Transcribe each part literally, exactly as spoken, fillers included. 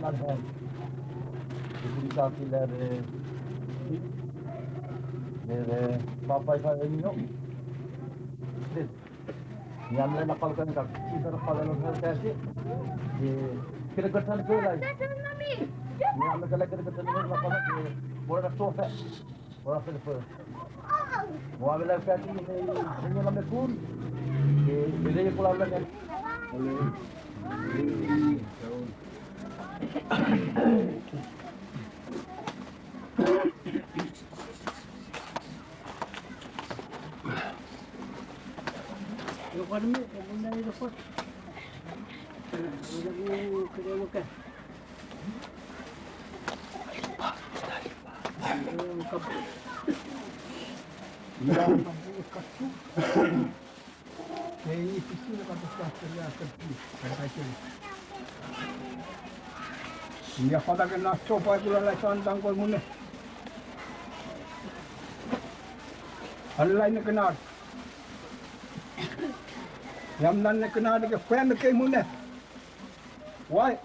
އަންހެން އިތުރި ކާކި ލައިބްރަރީ ލައިބްރަރީ ބާއްޕައިފަ އެމީހުން. މި އަމްލަ ނަކަލު ކަން ކަ ކީފަރ ކަލަ ނުހެރު ކައިސި. އެ ކިރިކެޓް ޓަން ކުލައި. މި އަމްލަ ކަލަ ކިރިކެޓް ޓަން ނުހެރު ނަކަލަ އެ ބޮޑަށް ޓްރޮފީ. ބޮޑަށް ޓްރޮފީ. މުއާވިލާ ކައިސި މި ދުނިޔެ ނަމެ ކޫރި. އެ ވިލޭޖް ކުލައި ލަނގެ. މި ފަދަގެ ނަސްތޯ ޕައިކުލަ ލައިސާން ދަންކޮށް މުނެ. އަންލައިން ކަނާޑް. ޔަމްނަން ކަނާޑްގެ ފޭމެކޭ މުނެ. ވާއި.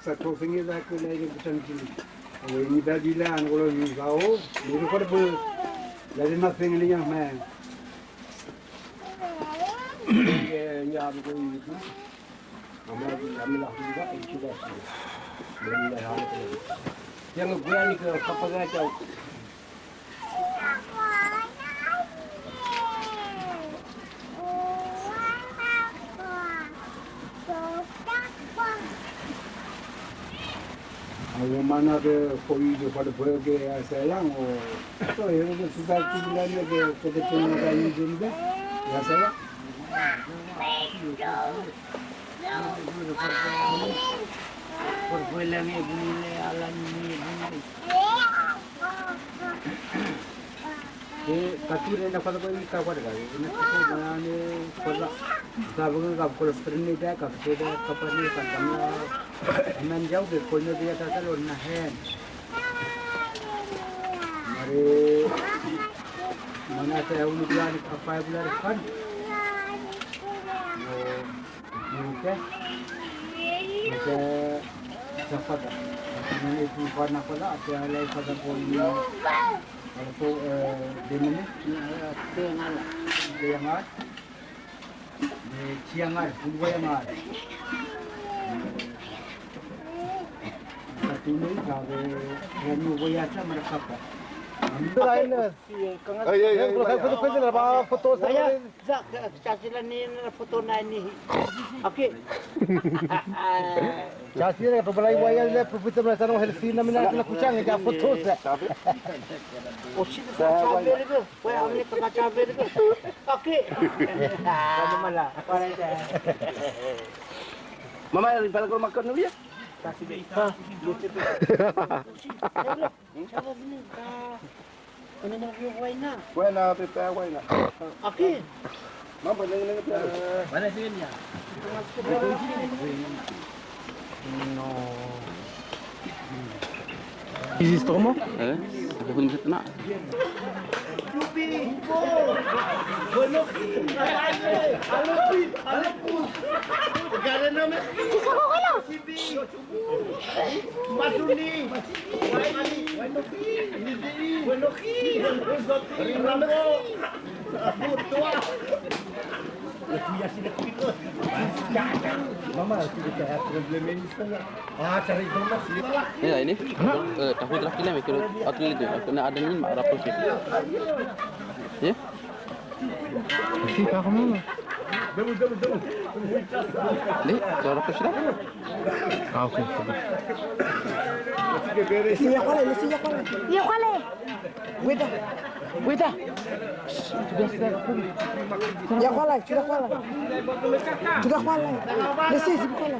ސަތޯ ފެންގޭ ދާކު ލައިގެ ބުތަން ކިލި. އޮވެ މިދާ ދީލާ އަންގޮޅޯ ވީގާއޯ މިރު ކޮޑަ ބު ލަދި މަސް ފެންގެނި ޖަމް ހައި. އެ ޔާ ބު ގޮތް ވީ. އަމާ ދީ އަމި ލަހުން ގާ އެއްޗު ގާ ސި. މެން ލަ ހާލަތު. ޔަން ގުޔާނި ކަ ކަޕަގާ ޗައު. އަޅުގަނޑު މާނަ ދެ ކޮވިޑް ފަޑު ބޮޔަގެ އަސަލަން އޯ ސޯ އޭރުގެ ސުދާ ކިބިލާނި ދެ ކެދެ ތެނުމަކާ އިންޖުރި ދެ އަސަލަ. އެ ކަތޫރެން ފަދަ ކޮށް އިން ކާ ކޮޑަކަށް އިން ކުށެ ބަޔާނެ ކޮށްލަ. ސާބުގަ ކޮޅަ ފްރެންޑް ދާ ކަފް ސޭދާ ކަޕަނީ ކަން ދަމާ. ހަމަން ޖައުގެ ކޮންމެ ދިޔަ ތަތަލު އޮންނަ ހޭން. މަރޭ މަނާތަ އެވުނު ބުލާނެ ކަފާއި ބުލާރެ ކަން. ނޫކެ. ނޫކެ. ސަފަދަ. މަނީ ތު ފާނަ ކޮލާ އަތެ އަލައި ފަދަ ކޯނީ. އަޅަތޯ، އެ، ދެމިނި. ދެޔަމާ. މި ކިޔަން އާ ފުލުވަޔަން އާ. ކަތުނު ކާވެ ރަންޔު ގޮޔާސަ މަރަކަޕަ. އައި، އައި، އައި، އައި. ފޮތޯ، ފޮތޯ، ފޮތޯ، ފޮތޯ. އަކި. ޗާސިލަ ޓޮބަލައި ވަޔަލް ޕްރޮފެސަރ މަސަނޯ ހެލް ސީން ނަމިނާ ކުޗާނގެ ޖާ ފޮތޯސް. އޮށި ސާޗާ ބެރިގަ. އޮޔ އަމިނި ކަ ސާޗާ ބެރިގަ. އަކި. މަމާ އެ ބަލަކުރު މައްކަ ނުވިޔަ؟ ހާ. ވައިނާ، ޕެ، ޕެ، ވައިނާ. އަކީ؟ މަ ބަލަނގ ނެގ ޕެ. ބަލަ ސިގެންޔާ. އިސް ތޯމޯ؟ އެ، ހުން ހިތުނާ. އެ، އައިނީ؟ އެ، ޓަހު ދަރަކިލެ މެކިރު އަތުލި ދު. އަކުން އަދަނީ މަ ރަޕު ސި. އެ؟ ސީ ކާކު މަމަ؟ ދެ، ދޮރަކޮށި ދާ. އާ، އޯކޭ. ސީ ޔަކޮޅެ، ސީ ޔަކޮޅެ. ޔަކޮޅެ. ވެދާ. ވެދާ. ޔަކޮޅެ، ޔަކޮޅެ. ޔަކޮޅެ. ލެސީ ޒިބިކޮޅެ.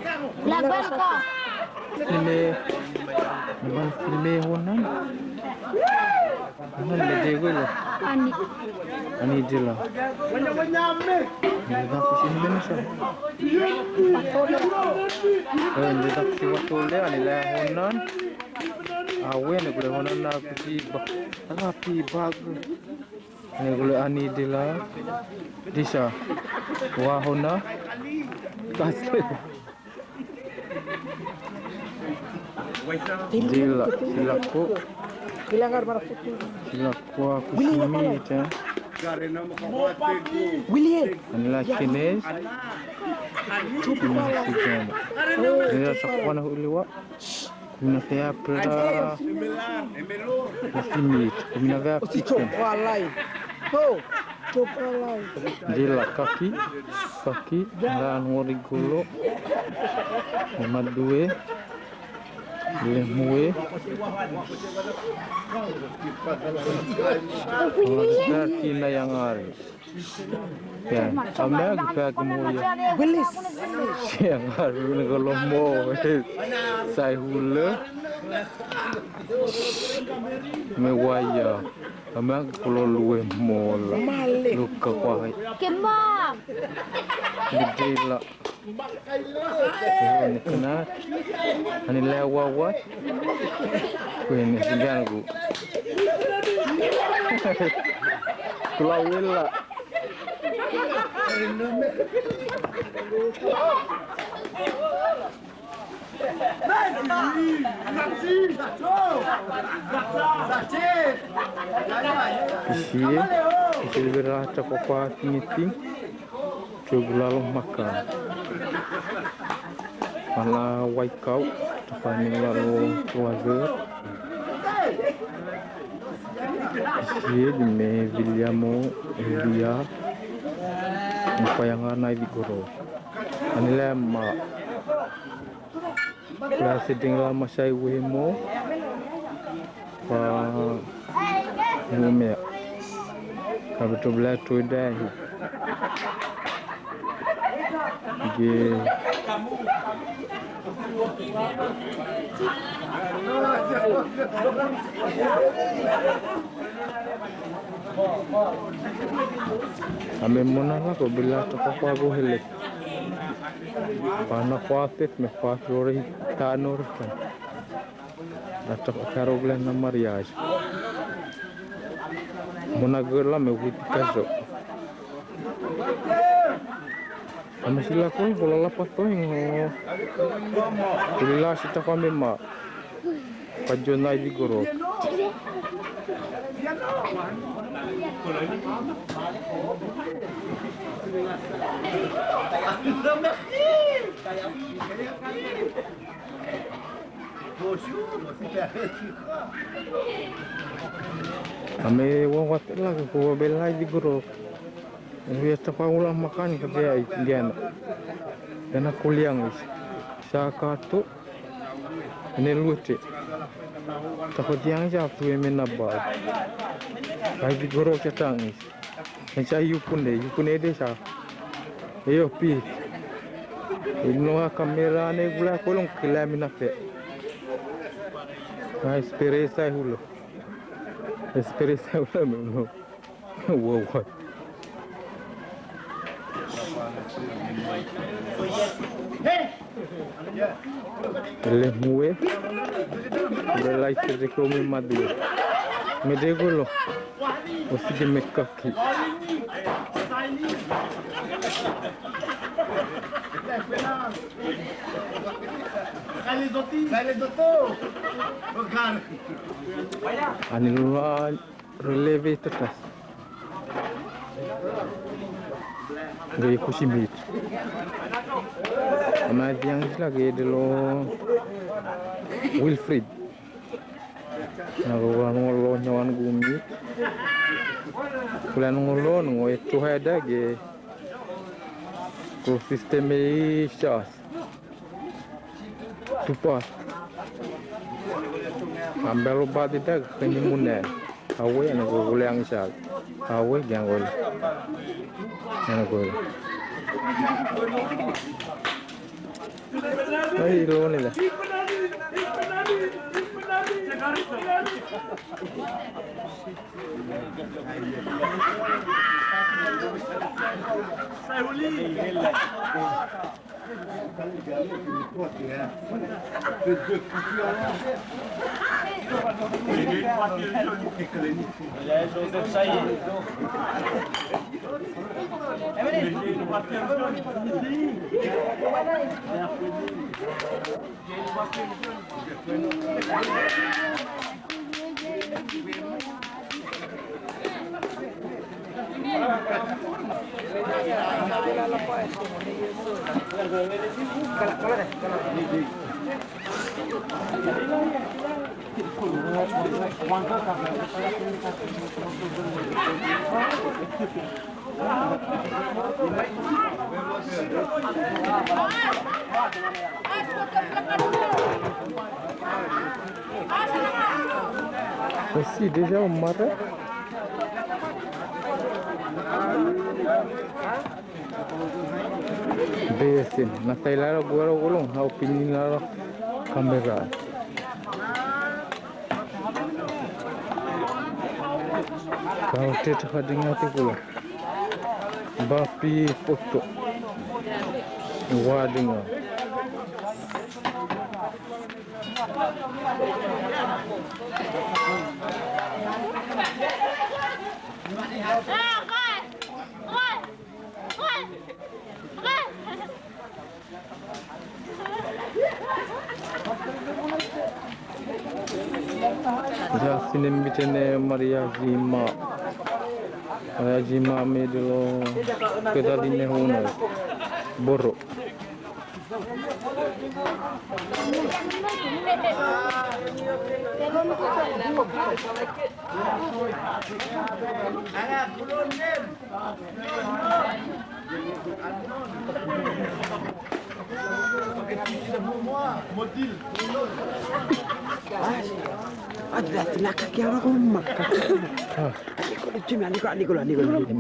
ލަބައިކާ. ނިމޭ، ނިމޭ ހޯންނާނެ. އަނެއް ދޭގޮލަ. އަނި. އަނި ޖިލަ. ނިދާ ކުށި ހިމެނި ޝާ. އެ، ނިދާ ކުށި ވަތޯލެ އަނިލާ ހޯންނާން. އާ، ވޭނެ ގުޅެ ހޯންނާ ކުށި ބަ-، ރާޕީ ބާގު. އެ ގުޅެ އަނީ ޑިލާ. ޑިޝާ. ވާ ހޯންނާ. ކާސް. ޖީލް ސިލަކު. ސިލަކު ކުށި މީޓެ. އަނިލާ ކެނޭސް. ނިލާ ސަކުވަނަ ހުލިވަ. ކުމިނަ ފެއާ ޕްރެޑާ. ކުށި މީޓް. ކުމިނަ ފެއާ ޕިކް. ޖީލް ކަކި، ކަކި، ރާން ވޮރި ގުލޯ، މަދުވެ، ލެމުވެ، ރަސްދާރް ކީންނަ ޔަން އާރި. ޔާ، އަމާގެ ޕާކު މޫޔަ. ޔަން އާރި ގުލޯ މޯ، ސައި ހުލަ. މެ ވައްޔާ. އަމާގެ ކުލޯ ލުވެ މޯލަ. ލުއްކަ ކޮހައި. ކެއްމާ. މި ޖީލް. ނިކަނާ. އަނިލާ ވާ ވާ. ކުއިން ސިނގާނގު. ކުލާ ވިއްލާ. ކުށިއެއް، ކުށި ވެރި ރާއްޓަކޮށް ފާކިން އެތި ތިއުގުލާލު މަކާ. އަލާ ވައިކައު، ތަފާނިލާލު ވަޒޫ. ކުށިއެއް މޭ ވިލްޔަމު އެލްޑިއާ. މުފަޔަނގާ ނައިވި ގުރޯ. އަނިލާ މާ. ކްލާސް ސެޓިންގް ލާ މަށައި ވުހި މޯ. ފާ ނޫމެއަ. ކަބިޓު ބްލެ ޓު ޑޭ ހި. ގޭ. އަމެ މުނަލަކު ބިލާ ތަކޮފާ ގޯ ހެލެ. ފާނަ ފާތެތް މެ ފާތި ރޯރެ ހިތާ ނޯރެ ކަން. ރައްޓަ ކަރޯގްލެން ނަމަރިޔާޖް. މުނަގުލަ މެ ވިތި ކަށޯ. އަމި ސިލަކުން ފުލަލަ ޕައްތޯ ހިނގޯ. ކުލިލާ ޝިތަކޮ މި މާ. ފައްޖޯ ނައިވި ގުރޯ. އަމޭ ވަ ވަތެލާގެ ކުވަ ބެލް ނައިވި ގުރޯ. އެ ތަފާވުލަ މަކާނި ކަދޭ އައި ގޭނަ. ދެނަ ކުލިޔަން އިސް. ޝާކާތު. އެނެލުވެތެ. ތަފަތިޔާން ޖާފު އެމެ ނައްބާ. އައިވި ގުރޯ ޗަޓާން އިސް. އެ ޗާ ޔުކުން ދޭ، ޔުކުން އެ ދޭ ޝާ. އެޔޯ ޕީ. އިންނުވާ ކަމެރާނޭ ގުޅާ ކޮލުން ކިލާ މިނަފެ. އަ، އެސްޕެރޭސާ ހުލު. އެސްޕެރޭސާ ހުލު މި ނު. ވޯ، ވޯ. އެލެ މުވެ. ބެލައި ސެޖެކޯ މި މަދުވެ. މެދޭގޮލޯ. އޮސިގެ މެއްކައްކި. އަނިލު ރާ ރިލޭ ވޭތަކަސް. ގައި ކުށި މީޓް. އަމާ ދިޔަން އިސްލާ ގޭ ޑެލޯ ވިލްފްރިޑް. ނަގަވާނު ލޯ ނަވާން ގޫ މީޓް. ކުލަނު ލޯ ނު އެއްޓު ހައިޑާގެ. ކު ސިސްޓަމެއް ޝާސް. ތުޕާ. އަނބެލު ބާދިދާ ކަނި މުނެ. އަވެ އަނެ ގު-، ގުޅެ އަން ޝާ. އަވެ ގެންގޮލި. އަނެ ގޮލި. އައި ރޯނިލަ. އޮއްސި ޑެޖާ މަރަ. ބޭސިން ނަތައިލާރަ ގުވަރަ ގުޅުން ހައު ޕިންނިލާރަ ކަމެރާ. ކައުންޓެއް ހަދިން އަތި ކުޅަ. ބާޕީ ފޮއްޓޯ. ވާދިން. ޖާސިނެ މިޓެނެ މަރިޔާ ޖީމާ. މަރިޔާ ޖީމާ މޭޑިލޯ ކެދާ ދިންނެ ހޫނަ. ބޮރު.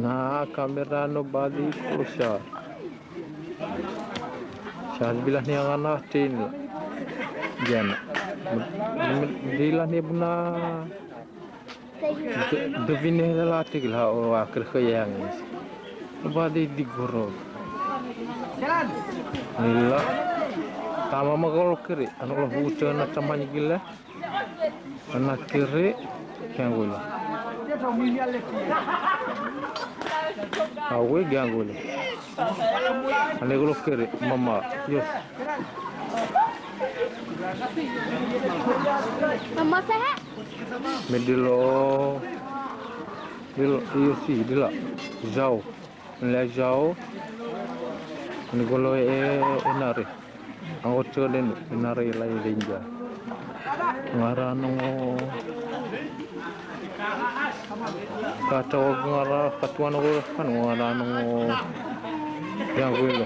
ނާ ކަމެރާ ނުބަލީ ކުށާ. ޝާދް ބިލަނީ އަންނަ ޓީން ގެން. ދީލަނީ ބުނާ. ދު-، ދުވިނެ ލާތިގިލާ އޮވާ ކިރިކޮޔާ އިނގިސް. އުބާދީ ދިގުރޯ. ނިލާ. ތާމަ މަގަޅު ކިރި. އަނުޅަ ހޫޓަނަ ތަމަނިގިލަ. އަނަ ކިރި. ގެންގުލަ. އަވެ ގެންގުލަ. އަނެގުލު ކިރި. މަމާ. ޔެސް. މަމާ ސަހެ. މިޑިލޯ. ޑިލް، ޔޫ ސީ، ޑިލާ. ޖާއޯ. ލަ ޖާއޯ. ނިގޮލޯ އެ، އެނާރެ. އަނގޮއްޗޯ ދެން އެނާރެ ލައި ރެންޖާ. ވަރާނޯ. ކާޓޯ ވަރާ ފަތުވަނު ގޮރަ ކަނު ވަރާނޯ. ޖާގުއިލޯ.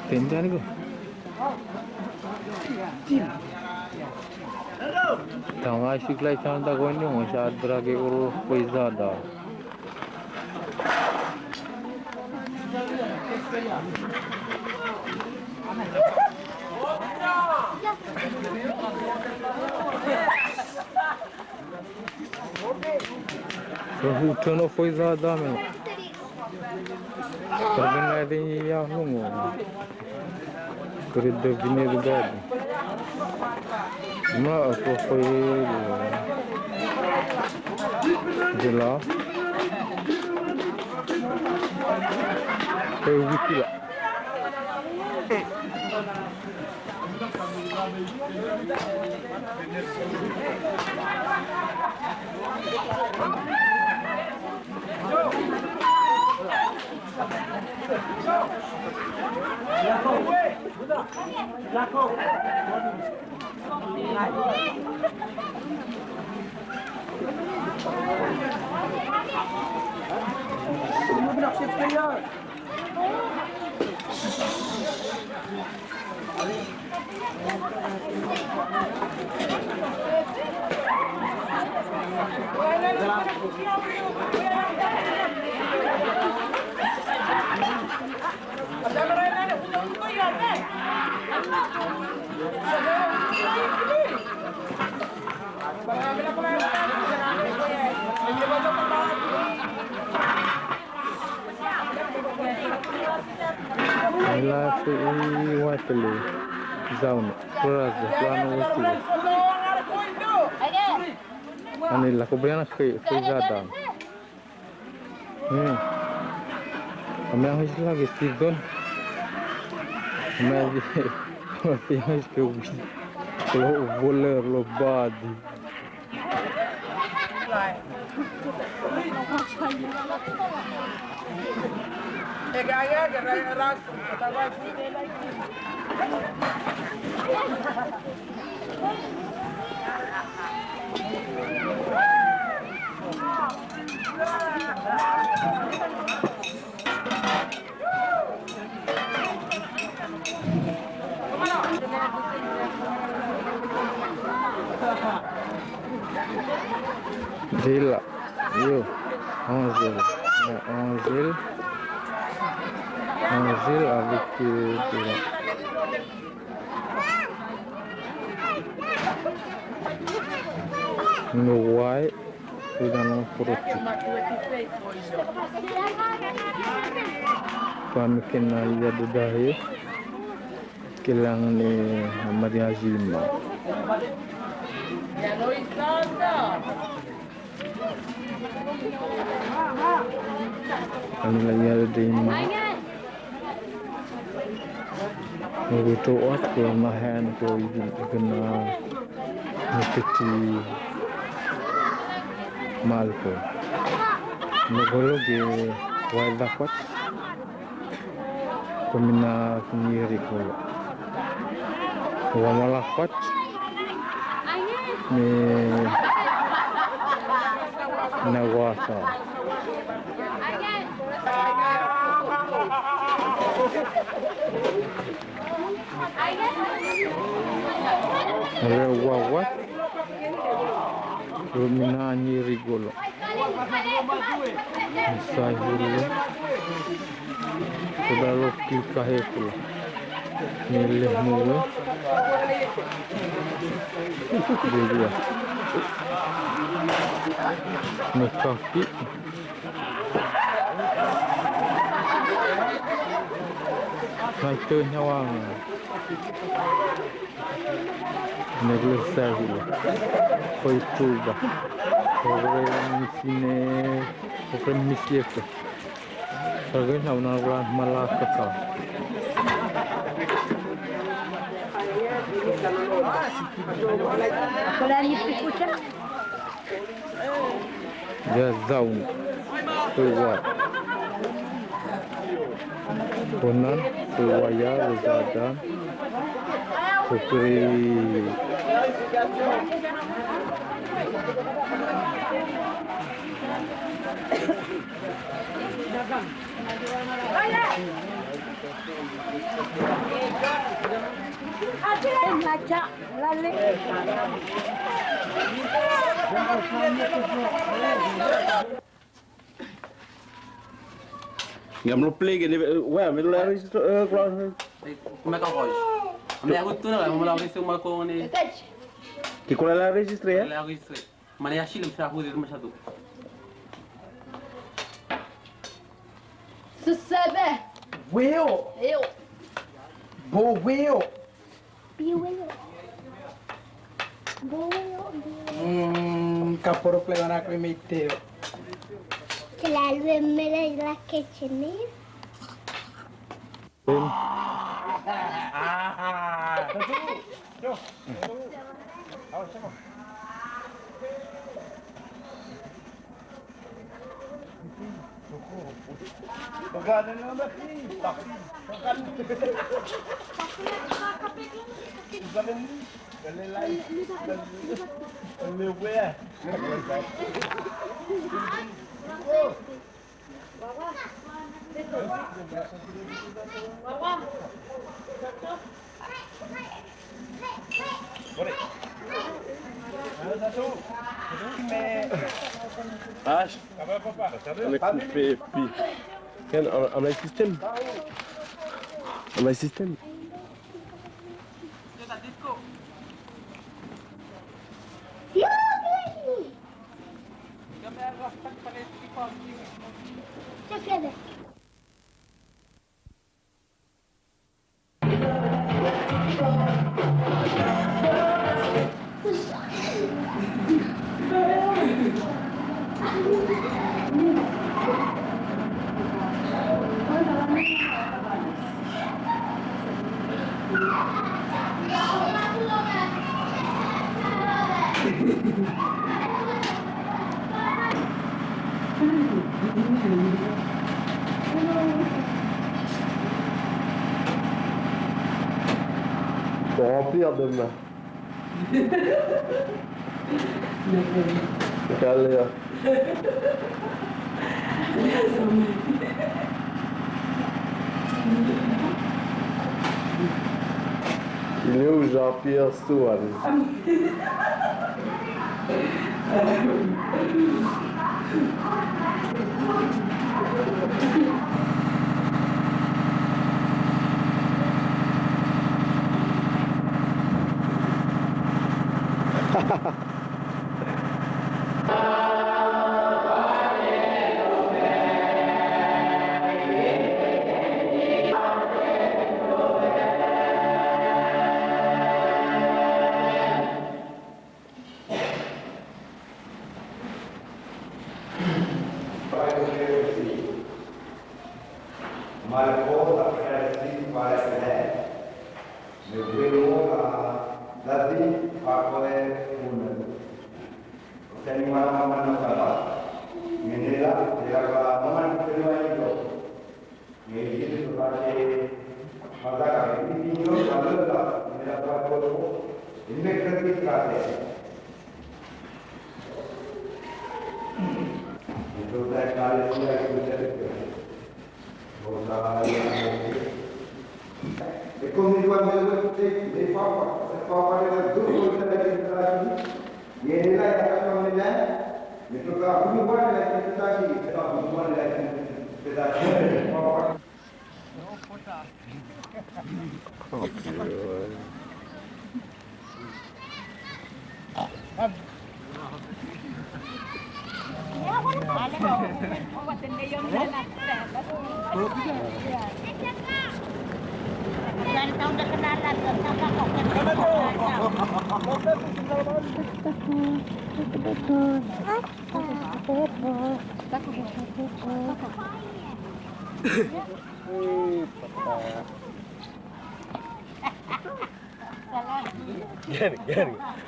ތެންދާނިގޮ. ތަމާ ޝިކްލައި ތާންދާ ގޮންޏު މުޝާދުރާގެ އުރު ފޮއިޒާދާ. ރަހޫ ޓުނޯ ފޮއިޒާ ދާމެ. ކަރަބިން އަދި ޔާ ނުނގޯ. ކުރިއްދަ ވިނޭދު ގާދި. މާ އަކު ފޮއި ދިލާ. ފޮއި ވިތިލާ. ލާފައި ވާތަލެއް ޒައުނު ފުރާޒަ ފުލާނަ ވަސީލަ. އަނި ލަކުބްރިޔާނަ ފެ-، ފެއްޒާދާން. ހުން. އަމެ ހިސްލާގެ ސީޒަން. އަމެ ހިސް ކެ ވި-، ލޯ ވޮލެ ލޯ ބާދި. Dila, yo, Angèle, Angèle, Angèle avec, euh, Dila. No way. ކުދަނު ފުރޮއްޗި. ފާމިކެން އައްޔަދު ދާހި ކިލަންނި ހަމަދިޔާ ޖީމާ. އަނިލައްޔަދު ދީމާ. ނުގުތު އޮތްކޮޅު މަހެއް ކޮއިދިން އިގަނާ ނުކެތީ މާލެކޮ. ނުގޮލުގެ ވައިލަފަތް ކޮމިނާ ނީރި ގޮލު. ވަމަލަފަތް މި ނަވާސާ. ރެއްވަވަ ރުމިނާ ނީރި ގޮލު. ސާހިލް ކުޑަލޮ ކިލްކަހޭކުޅަ. މި ލެހްމުވެ. ދެވިޔަ. މި ކަފި. ނައްތޯ ނަވާން. ނެގްލެސް ސާހިލް. ކޮއިޓޫބަ. ޕްރޮގްރާމް މިސިނޭ. ޕްރޮގްރާމް މިސިއެކު. ޕްރޮގްރާމް ނަވަނަރު މަލާކަކާ. ޖަޒައުން ފުލްވާ. ކުނަން ފުލްވާޔާ ރުޒާދާން ކުކުރީ. ގަމްރު ޕްލޭގެ ވަޔާ މެދުޅަ ރެޖިސްޓަރ ކުޅާ. މެކަ ކޯޗް. މެ ހުއްތުނަ މަ ރެޖިސްޓަރ ކޯނެ. ކި ކުޅަ ރެޖިސްޓަރ؟ ރެޖިސްޓަރ. މަނި އަށިލު ޝާހޫދި މަޝަދު. ސުއްސަބެ. ވެޔޯ. އެޔޯ. ބޯ ވެޔޯ. ބި ވެޔޯ. ބޯ ވެޔޯ، ބި ވެޔޯ. މް، ކަޕުރު ޕްލޭ ވަނާކުރި މެއްތެޔޯ. ކިލާލު އެމްއެލްއޭ ލަކެ ޗިނީ. Ash, ela é com P P. Ken, a, a mais sistema. A mais sistema. Copy of them. Kalya. Ele é o Jean-Pierre Soares. Mariposa cresce para el. Me vuelvo a David para poder uno. Usted ni mara mama no capa. Menela, de la mama no te lo ha ido. މި ޖީލު ތުފާން މަދާ މި ތިން ޖޯ ބަދަލު މި ރަފާ ކޮށް އިންމެ ކްރެޑިޓް ކާޑެއް. މި ދުވަސް ކާލެ ސިޔާ ކުދަ އެކޮން މި ދުވަސް މެލުވެ މި ފާފަ ފާފަ ދުރު ކޮށް މި ނިލާ އަކަށް މި މިތުގަ ހުނުވާނެ ލައިޓް މިތާކީ އެތާ ހުނުވާނެ ލައިޓް މިތާކީ.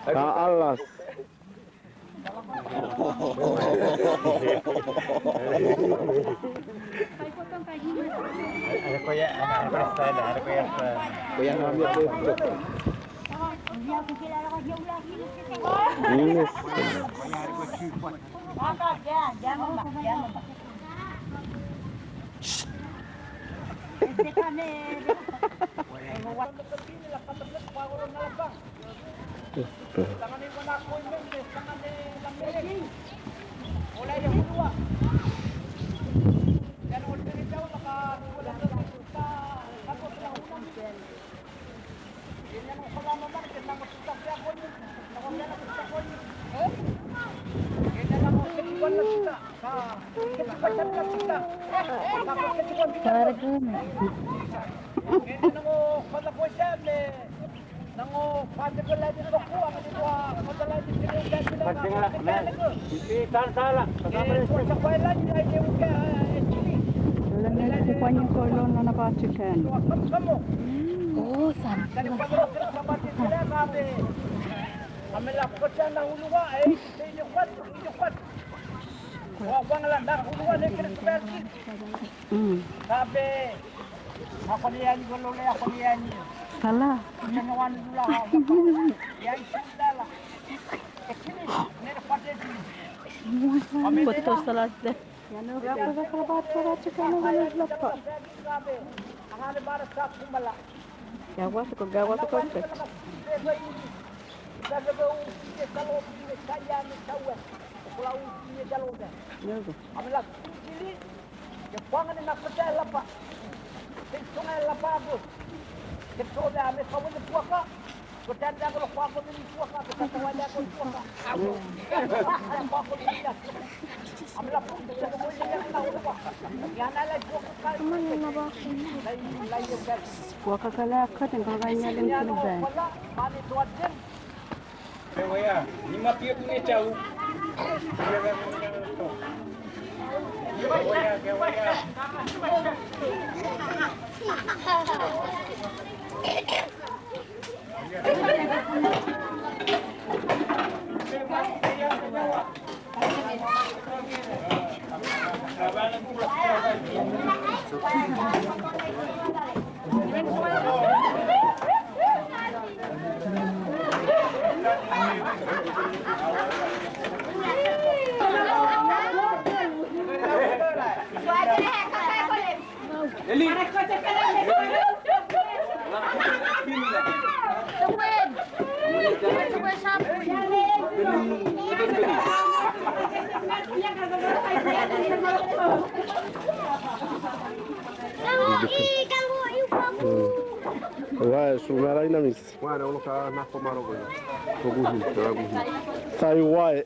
ކާ އައްލާސް. ސަލާ. ބޮއްތޯ ސަލާ ދެ. ޔާނޫ ރަކަ ރަކަ ބާތް ކަރާ ޗިކަން ވަނީ ލައްޕަ. ގާވާތަކޮށް، ގާވާތަކޮށް. ފުވަކަކަލާ ކަތިން ބަގައި ނަލިން ކުރުބައި. ވާ، ސުމާރާ އިންނަ މިސް. ވާނެ އޮނުކާ ނާ ކޮމާރޯ ގޮތް. ތޮގުހި، ތޮގުހި. ތައި ވާއެ.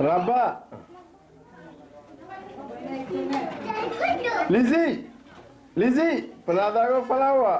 ރަބާ. ލިޒީ! ލިޒީ! ޕްލާޒާގަ ފަޅާވާ.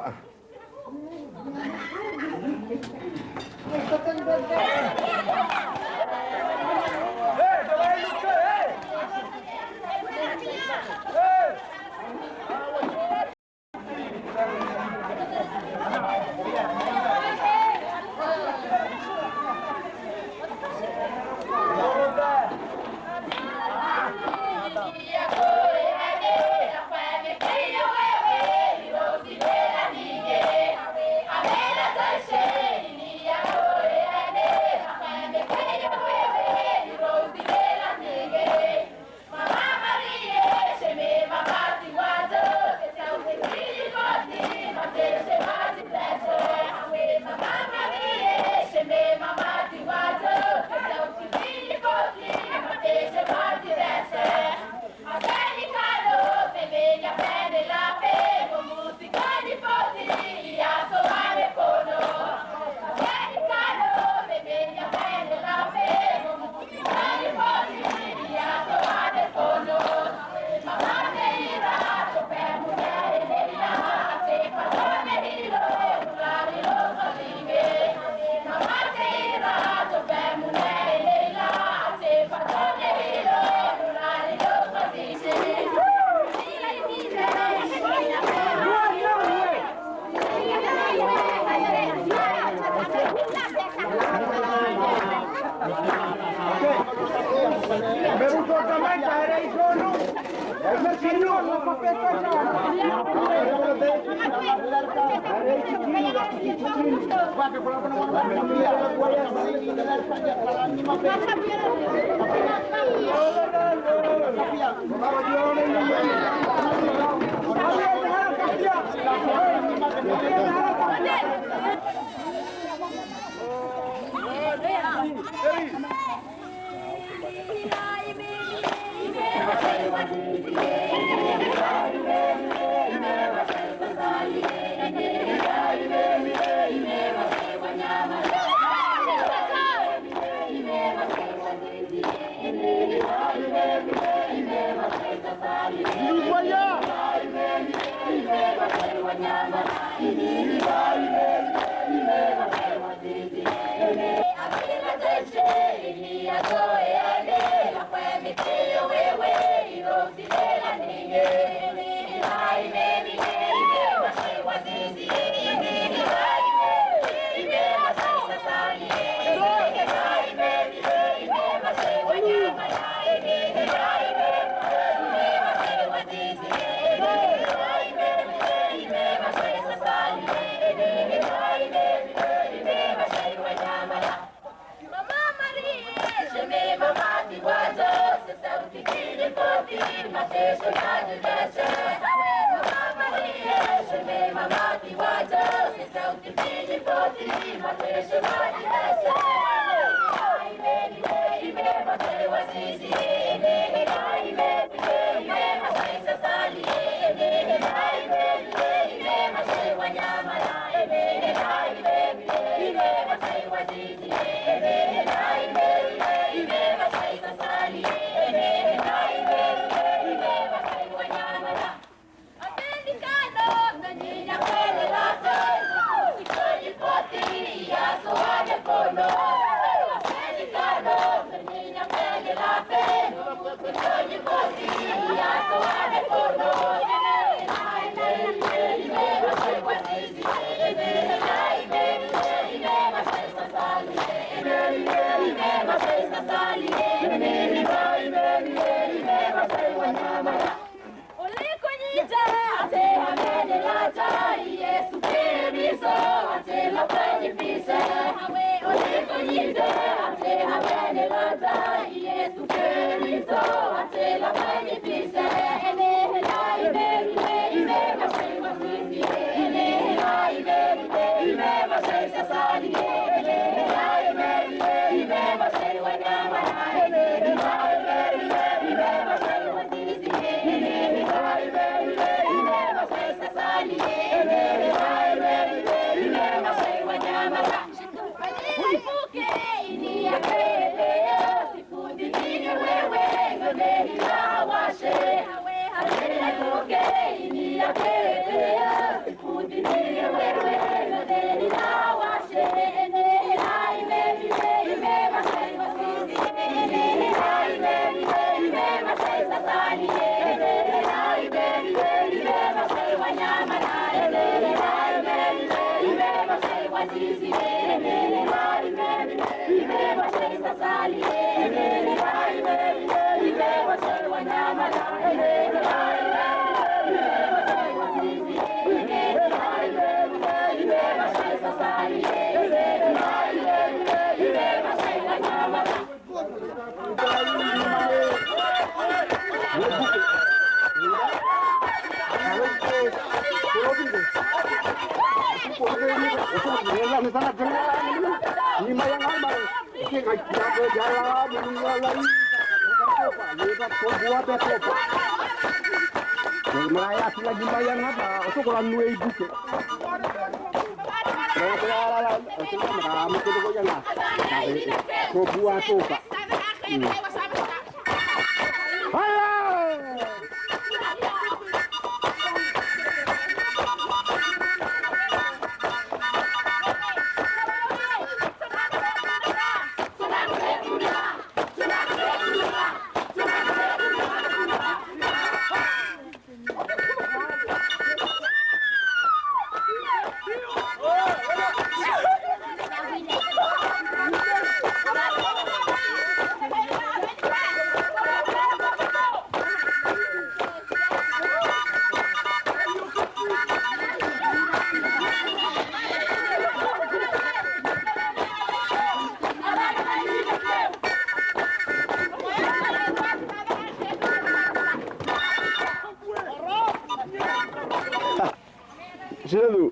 ޖެލު.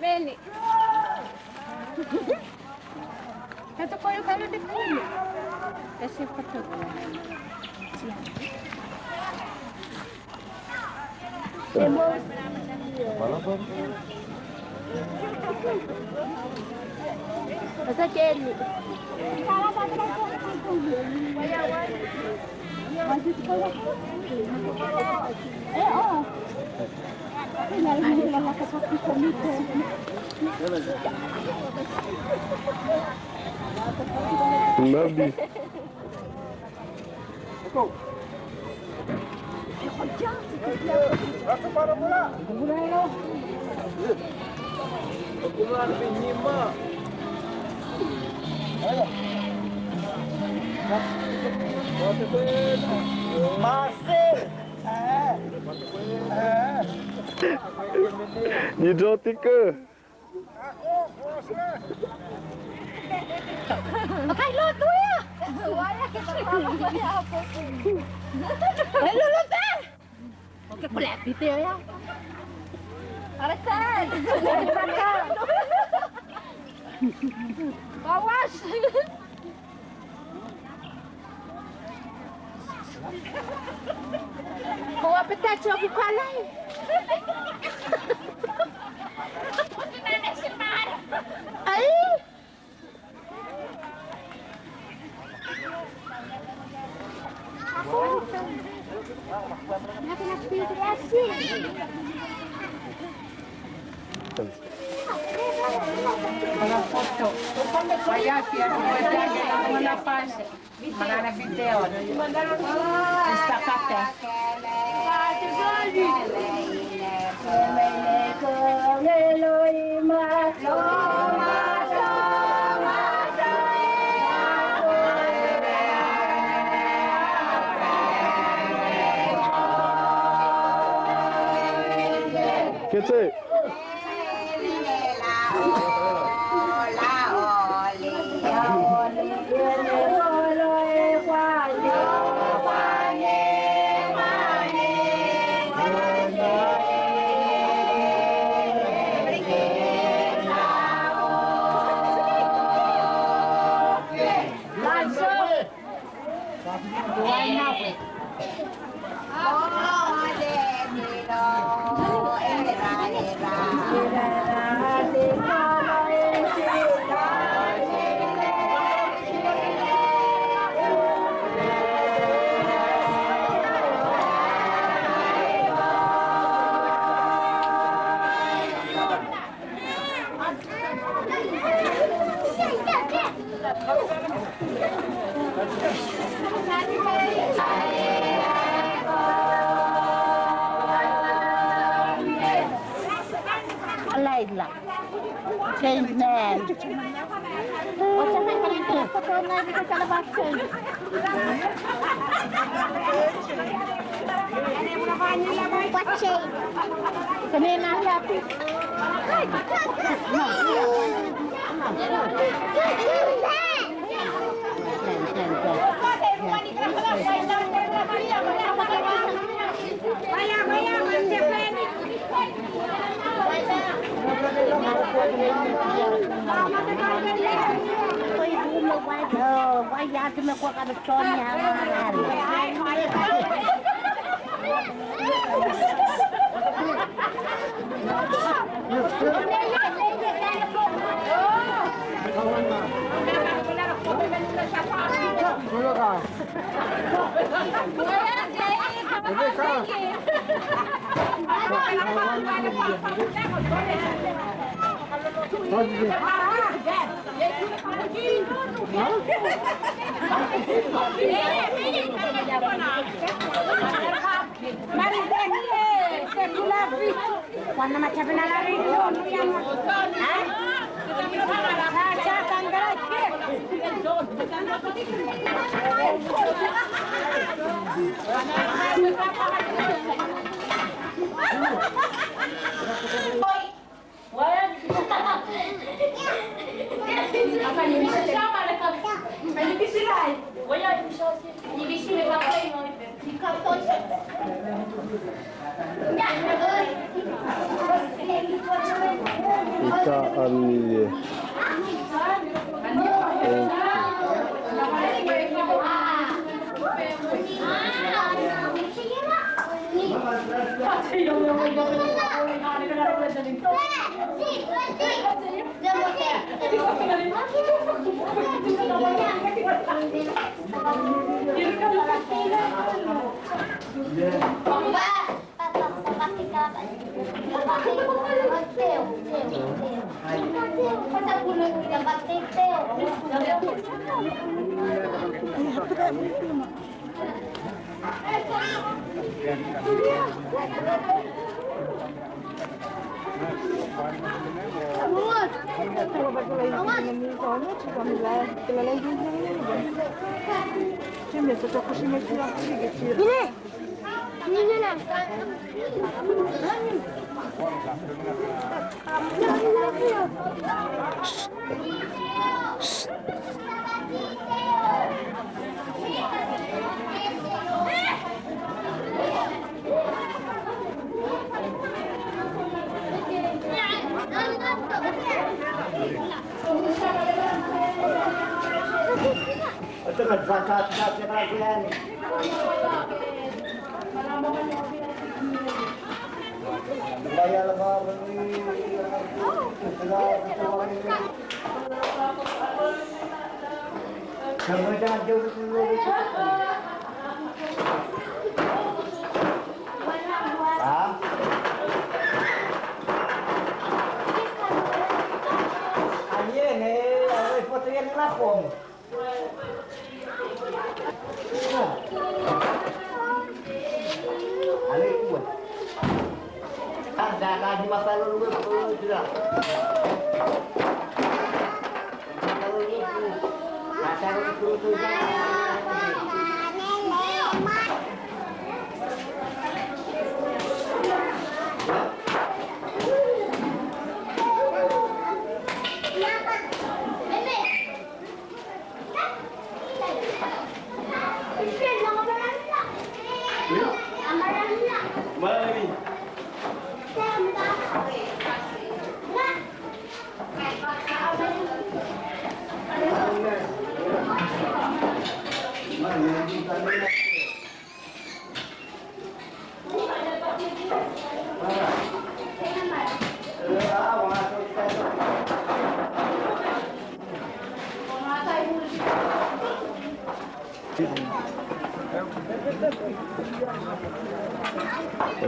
މޭނި. ހަތަ ކޮއިލް ކަލަ ޑިޕް ކުރި. އެސި ފަތަ. ނަބީ. ނިދޯތިކަ. ބަކައި ލޯ ދުވިޔާ. އެ ލުލު ދޭ. އޯކޭ، ކުލަ ބިތެއް އޮޔާ. އަރަސަން. ބަވަސް. ކޮވާ ޕެތާ ޗޯކި ކާލައި. އައި. ކެޗޭ. އަލައިލާ. ޗެންޖް މޭން. އިތާ އަންނިއްޔޭ.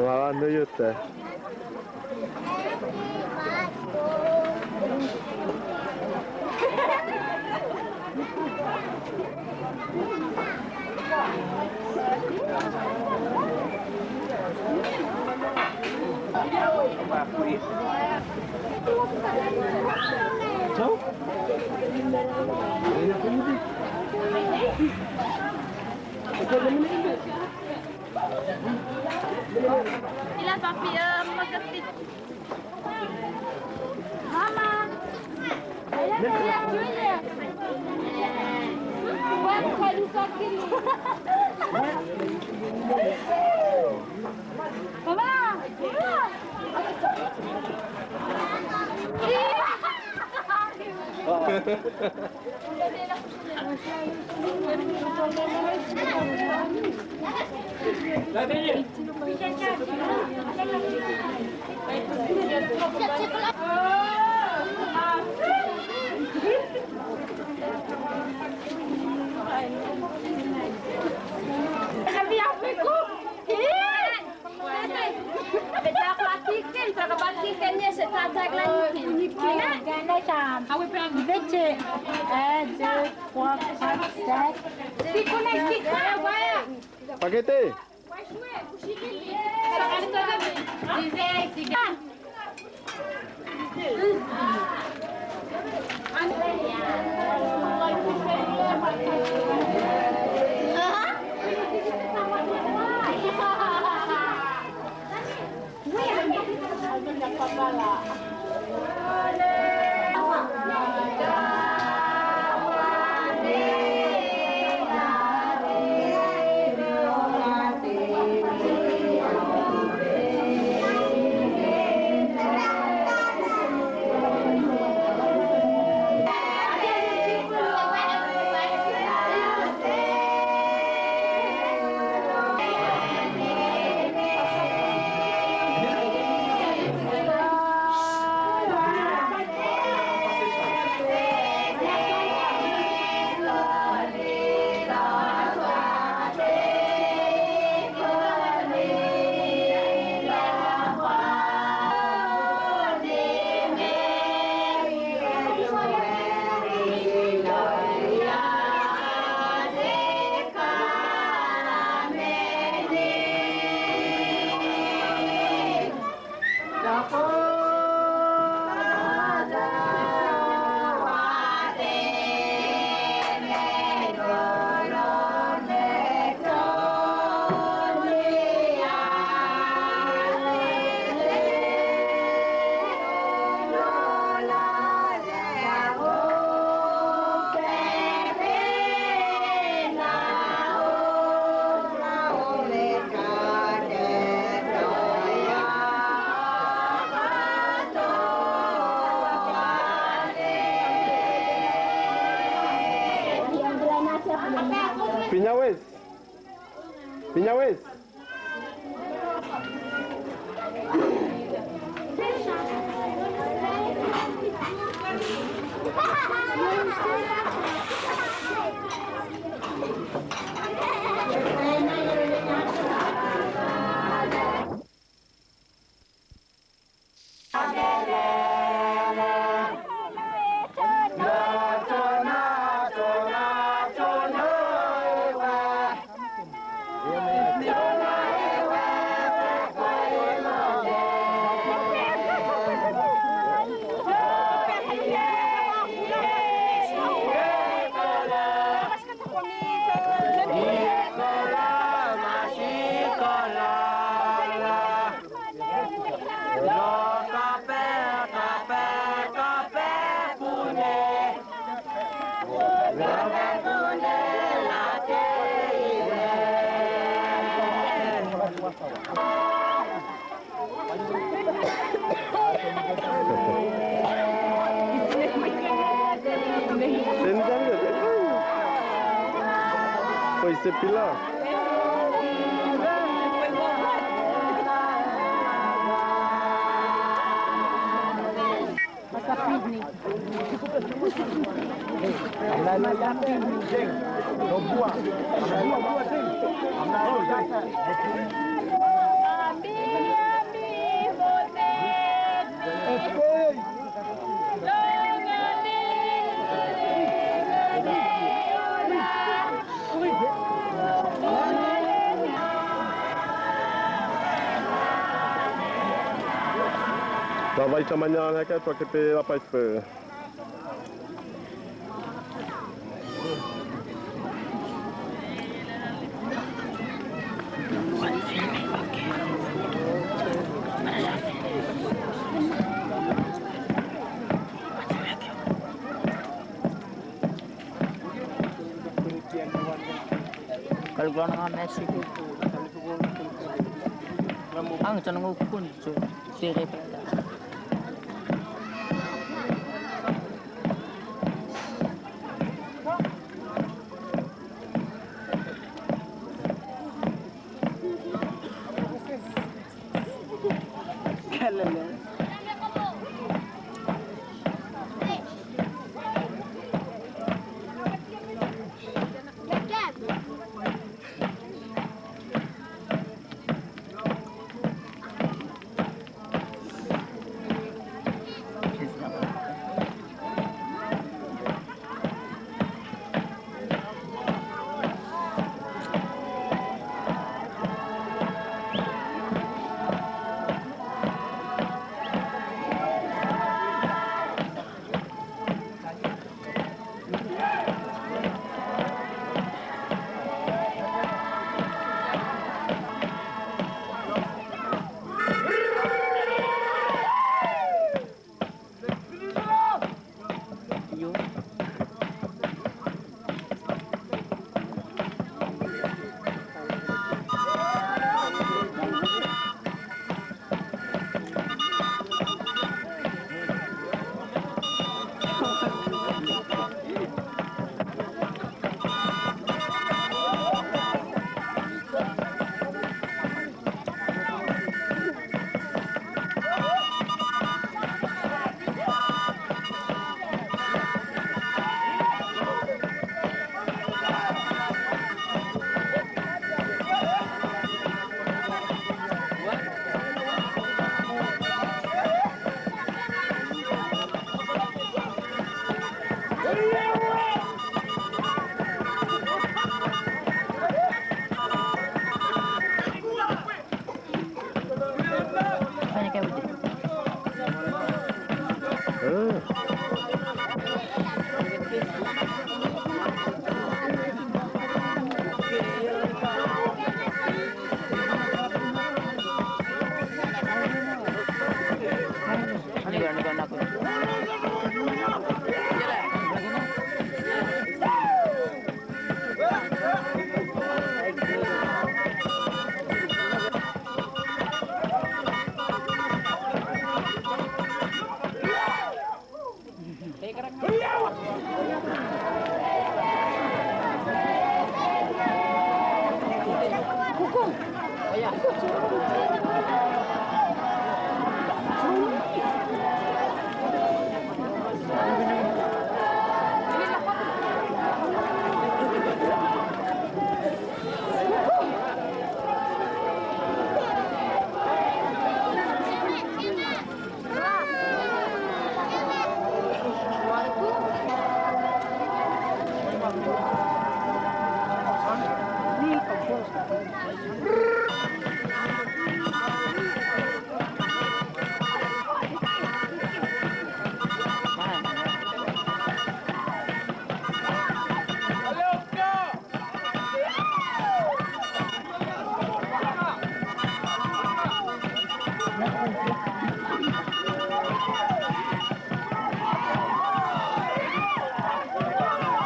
ވާ ނުޔުތަ؟ އިލާ ޕަޕި، އަ، މަގަށް މާމާ. މާމާ. Paquete. ވެސް. މިންޏާ ވެސް. ކޮއްސެ ޕިލާ. ލަވައި ކަމަންޏާ ހެކެ ތޮކެތޭ ލަޕައިފަ. ކަލުގުޅަނަމާ މެސީ. އަން ޗަނަގު ކުން ސު ސޭރޭ ޕެންޓާ.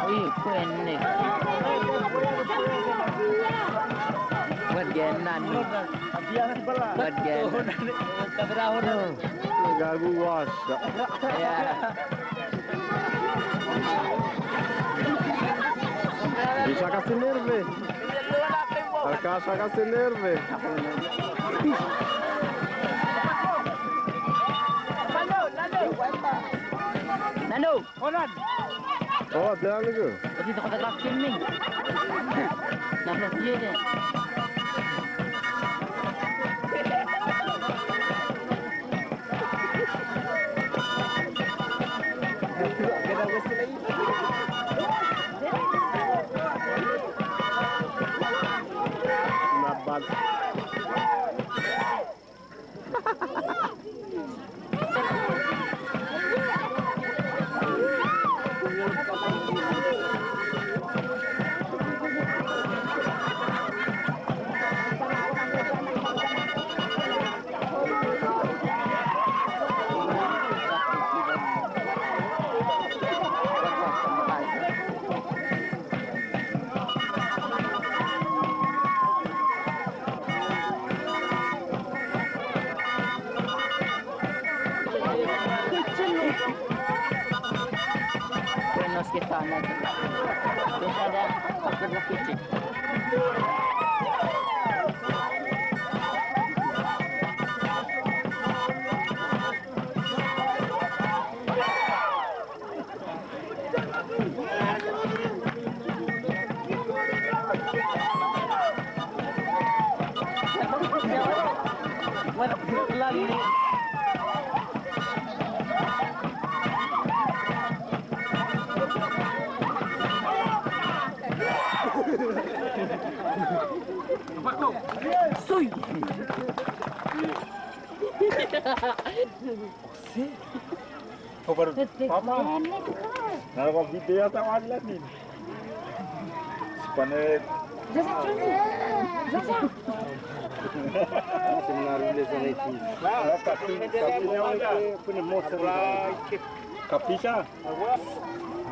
އޮތް ކުއެންނެއް. ވަދްގެންނަން. ވަދްގެން. ގަގު ވާށަ. އެއާ. ބިޝަކަށް ސިނޭރުވޭ. އަކާޝަކަށް ސިނޭރުވޭ. ނަނޫ. އޯ، އަސްސަލާމު ޢަލައިކުމް. އޮތީ ތަކޮތަކާ ކިންމި. ނަފްރަ ސިޔޭދެ. ނައްބާ. ސުއި. އޮއްސޭ. ޕާޕާ. ނަރަކަ ވިދެޔާ ތަވާލަނީ. ސްޕަނެ. ސެމިނާރު ލެސަނެތި. ކަޕި، ކަޕި. ކަޕިޝާ.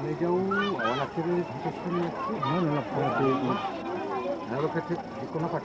މިގައު އަވަލަކިރި ކިސިން ނަނަ ފާތޭ. ނަރަކަތެ ދިކުނަފަ.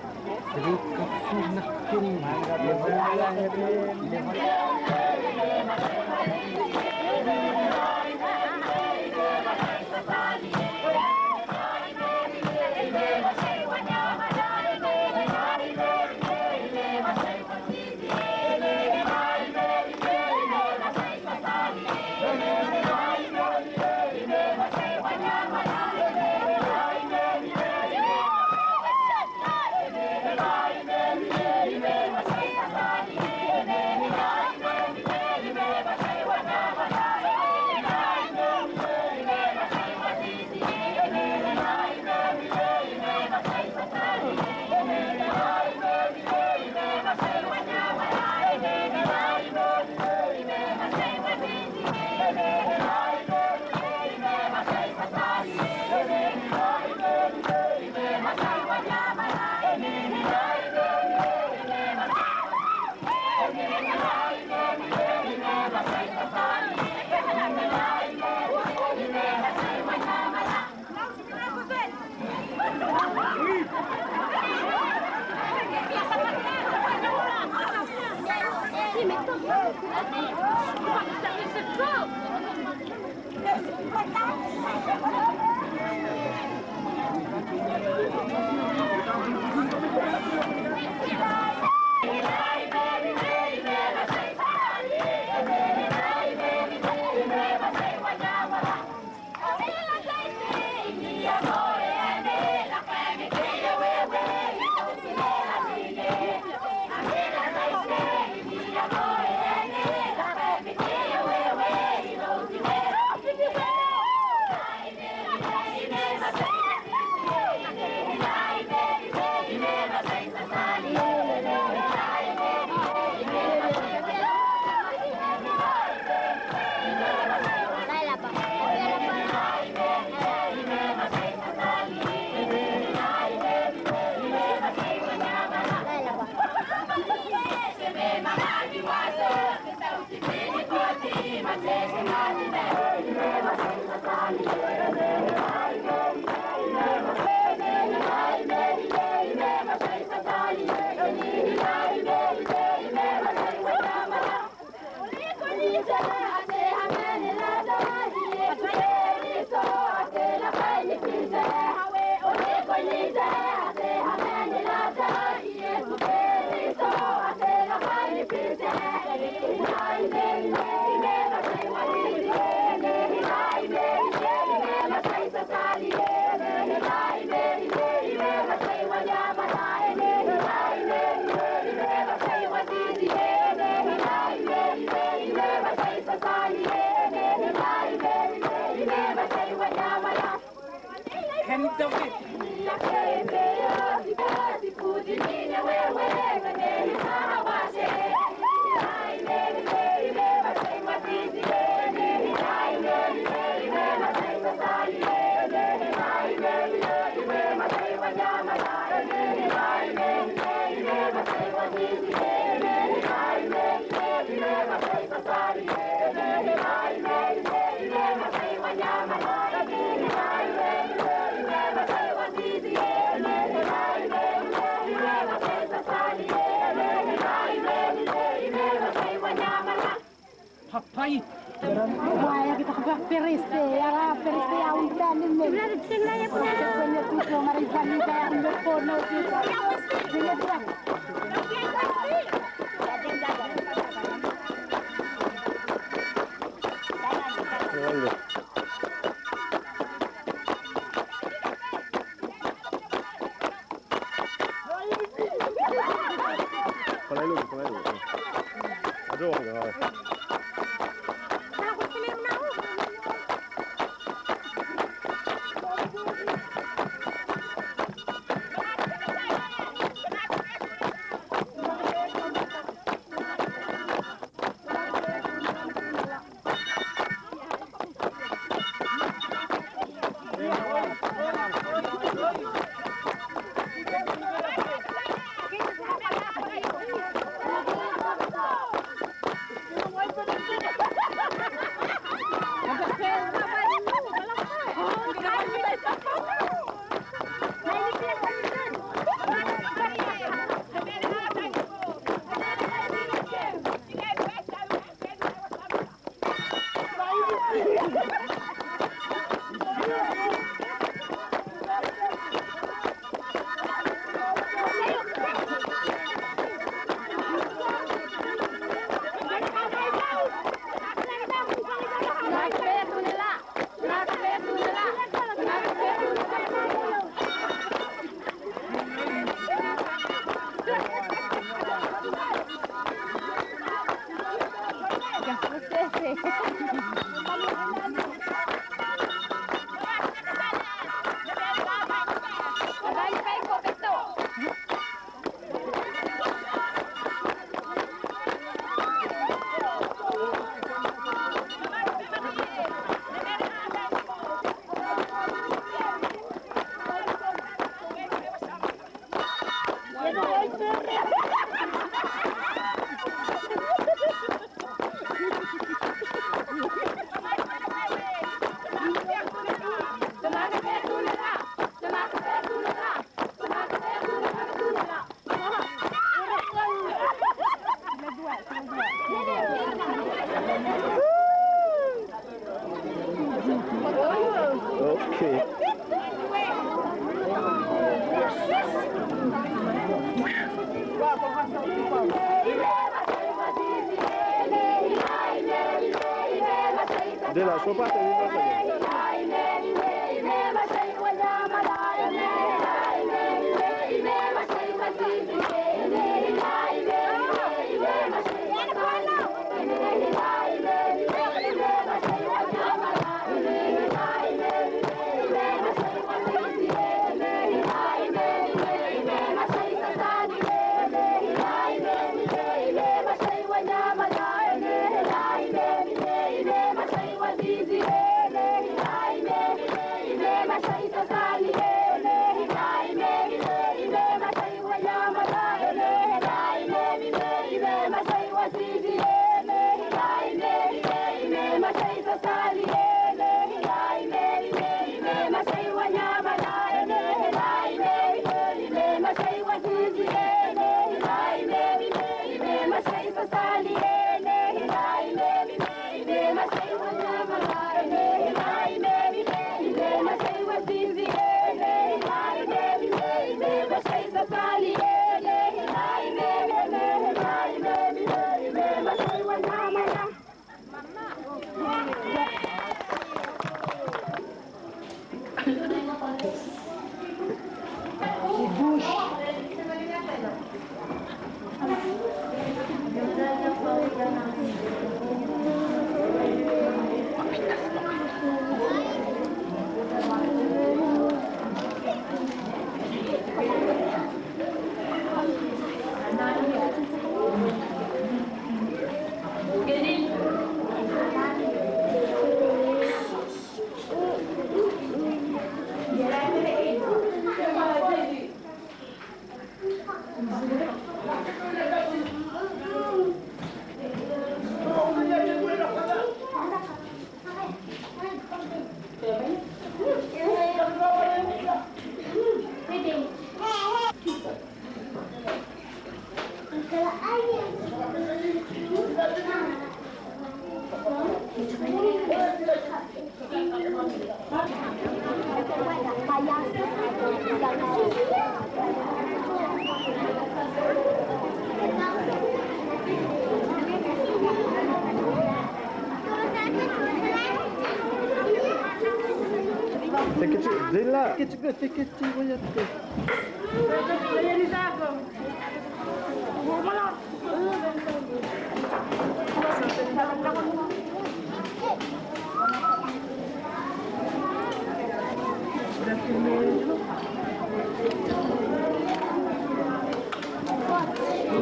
ޕައްޕައި. ވާޔަ ކިތަކު ފެރިސްޓޭ، ޔާ ފެރިސްޓޭ އައުން ސާލިމް މެ. ސެކުންޑެއް ތުއްތޯ މަރި ފަންނި ބަޔަކުން ދޮއްކޯ ނޯ ސީ. ކޮޅައިލު، ކޮޅައިލު. އަދޯ އޮނގ، ހާ. އޯކޭ. ދެން ސޯފާ ތެރެއިން ބަސް. ތިކެޓް ދިންލާ. ތިކެޓް، ތިކެޓް އޮޔަށް.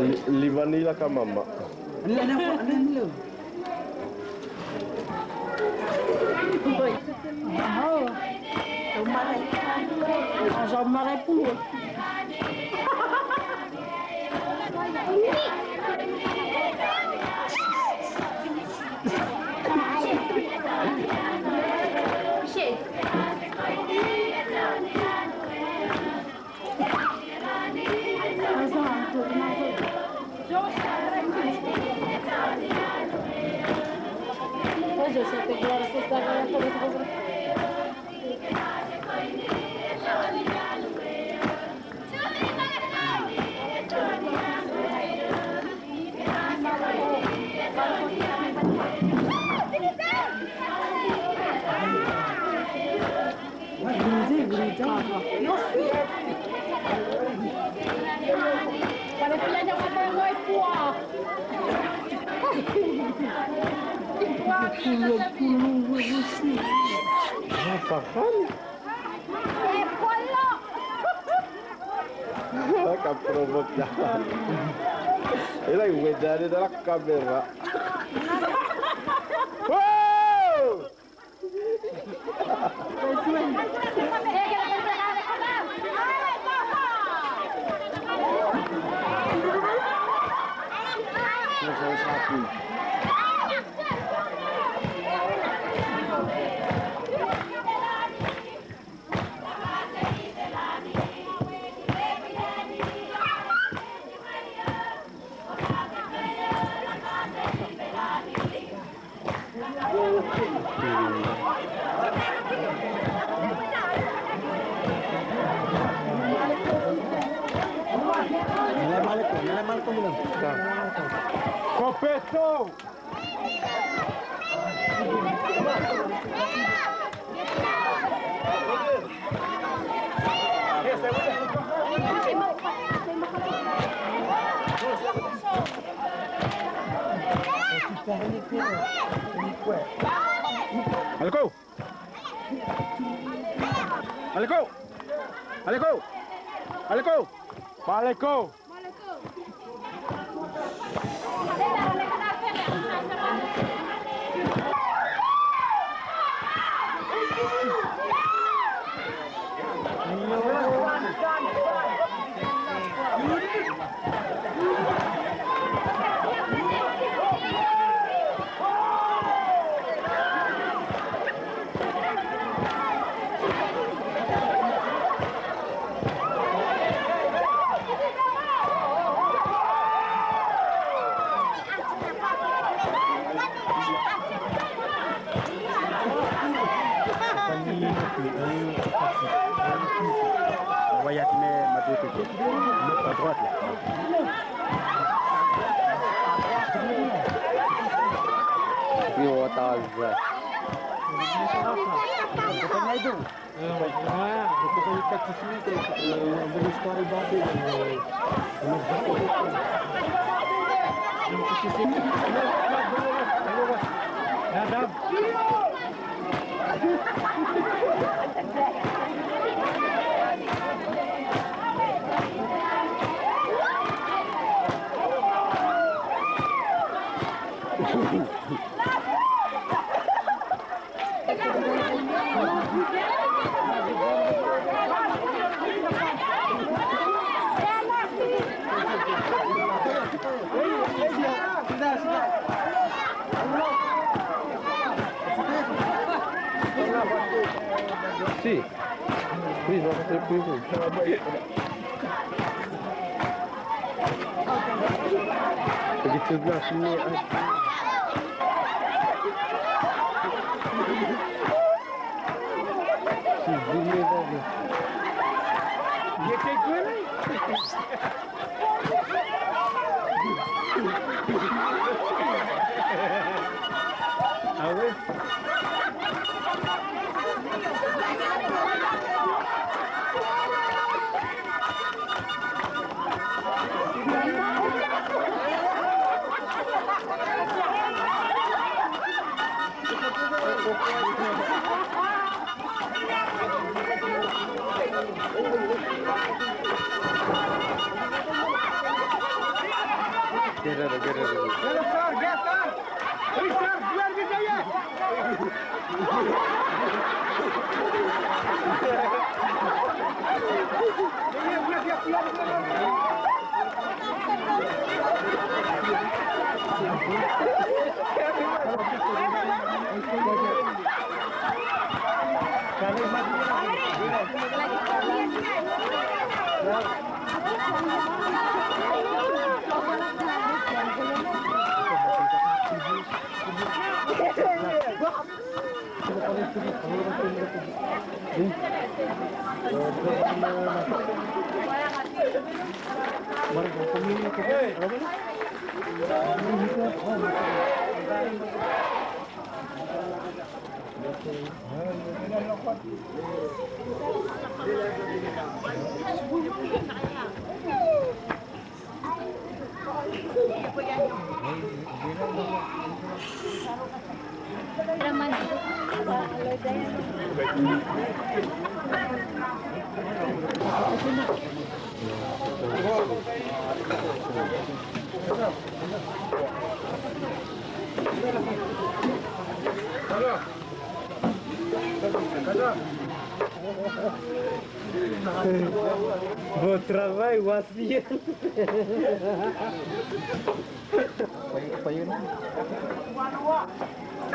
ލި-، ލިބަނީ ލަކަމަށް. ފަހަން. ކަ ޕްރޮވޯކް ދާ. އެ ލައި ވެދާނެ ދަރަ ކަމެރާ. ވޯ! ކޮޕެއްތޯ؟ އަލިކޯ! އަލިކޯ! އަލިކޯ! އަލިކޯ! މާލެކޯ! Sì, qui sono sempre qui. Bom trabalho, Wacia.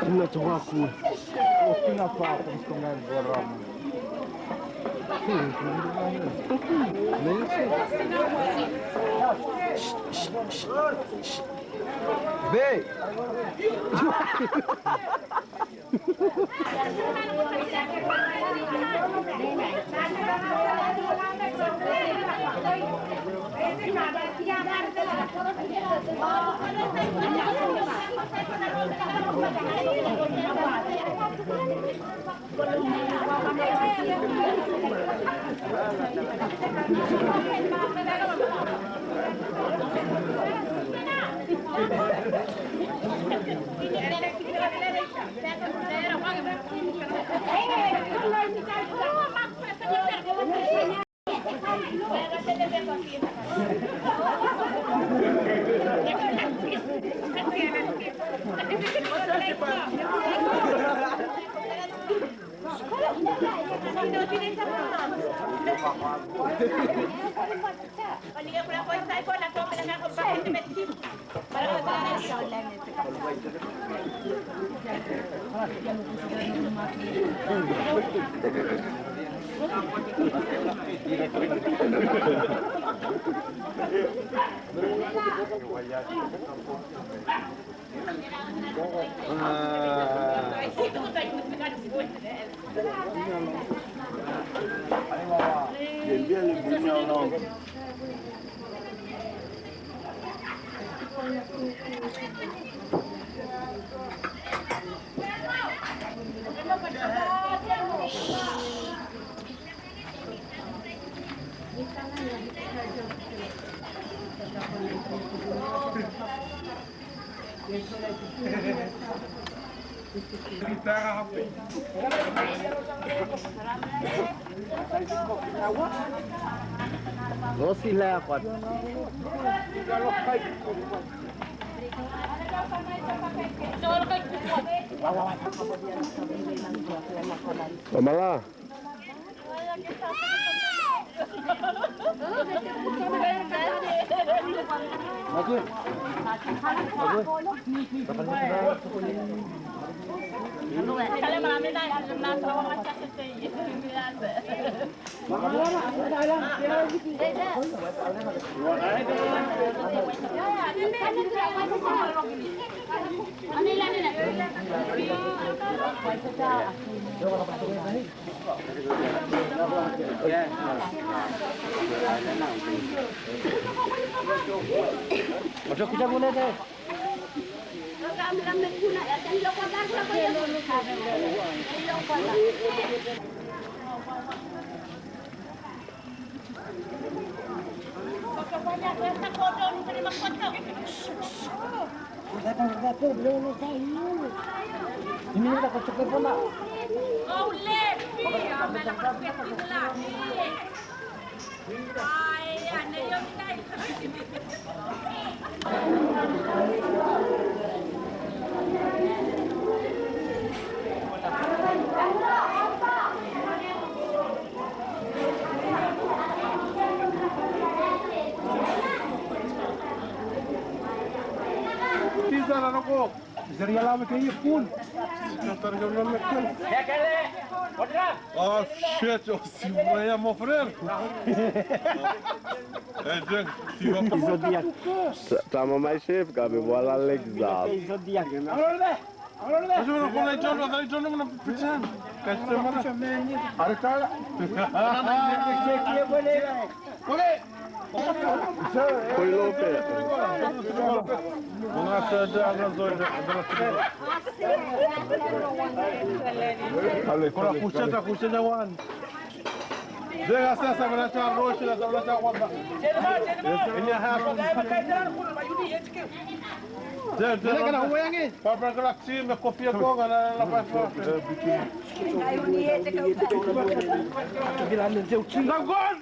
Ina tuaku. Ofina pa kuntungan boram. Be. މަލާ. ތީޒާ ނަރަކޯ. ޒަރިޔާ ލާމެ ކެއި ކޫން. ނަތަރ ޖޮން ނަމެ ކޫން. އޯ، ޝިޓް، އޯ، ސިވަޔާ މޯ ފްރެންޑް. އެ، ޖެން، ސިވަ. ތަ-، ތަމަމް އައި ޝެފް ގާބި ވަލާ ލެގްޒާ. އަށުމަން ކޮން އައި ޖޮން، އަދަ އައި ޖޮން މަނަ ޕިޗާން. ކަސްޓަމަރ. އަރި ކާޅަ. ކޮއި ލޯޕެ. ކޮޅަ ކުށެއް، ކުށެއް ވާން. ދެން އަސް އަސް ބަލަ ޗާ ރޯޝި އަސް ބަލަ ޗާ ވަންދަ. ދެން ދެން ހުވައިގެ ޕާޕަރ ކަލަކް ސީމެ ކޮފީ ކޯ ގަނަ ލަފަ ފާ. ނަގޮން.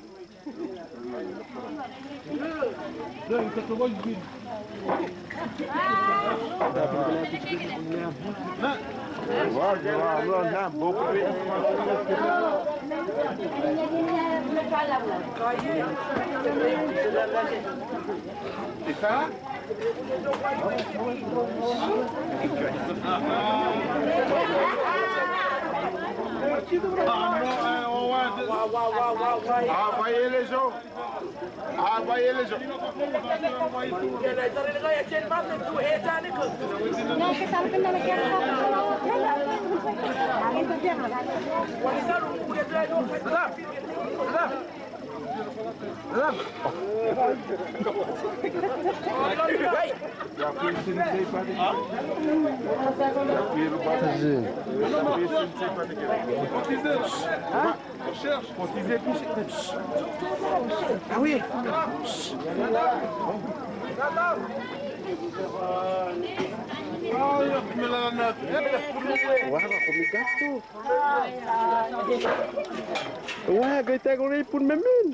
Ah, vai ele, João. Ah, vai ele, João. تسجيل. Ah oui. واحد أخو ميقاتو. ވާ، ގޮތްތައް ގުޅި ޕުން މެމެން.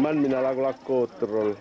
މަން މިނަ ލަގުޅަ ކޯތްރޮލް.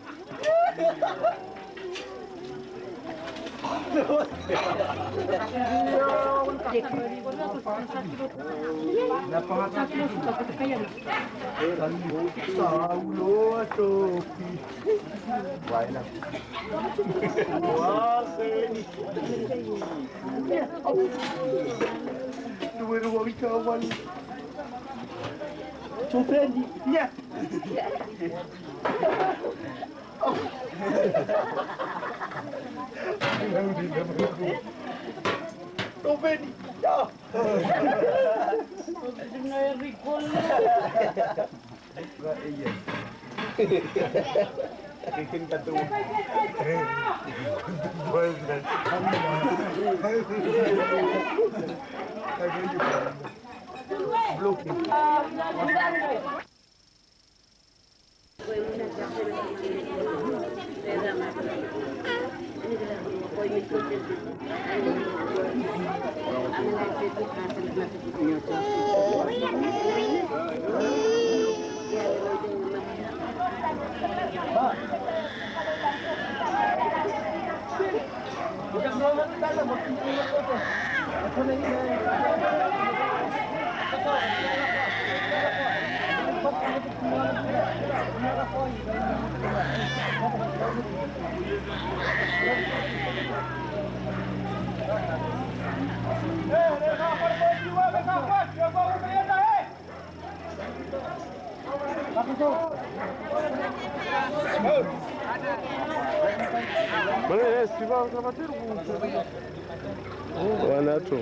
ވަނަތު.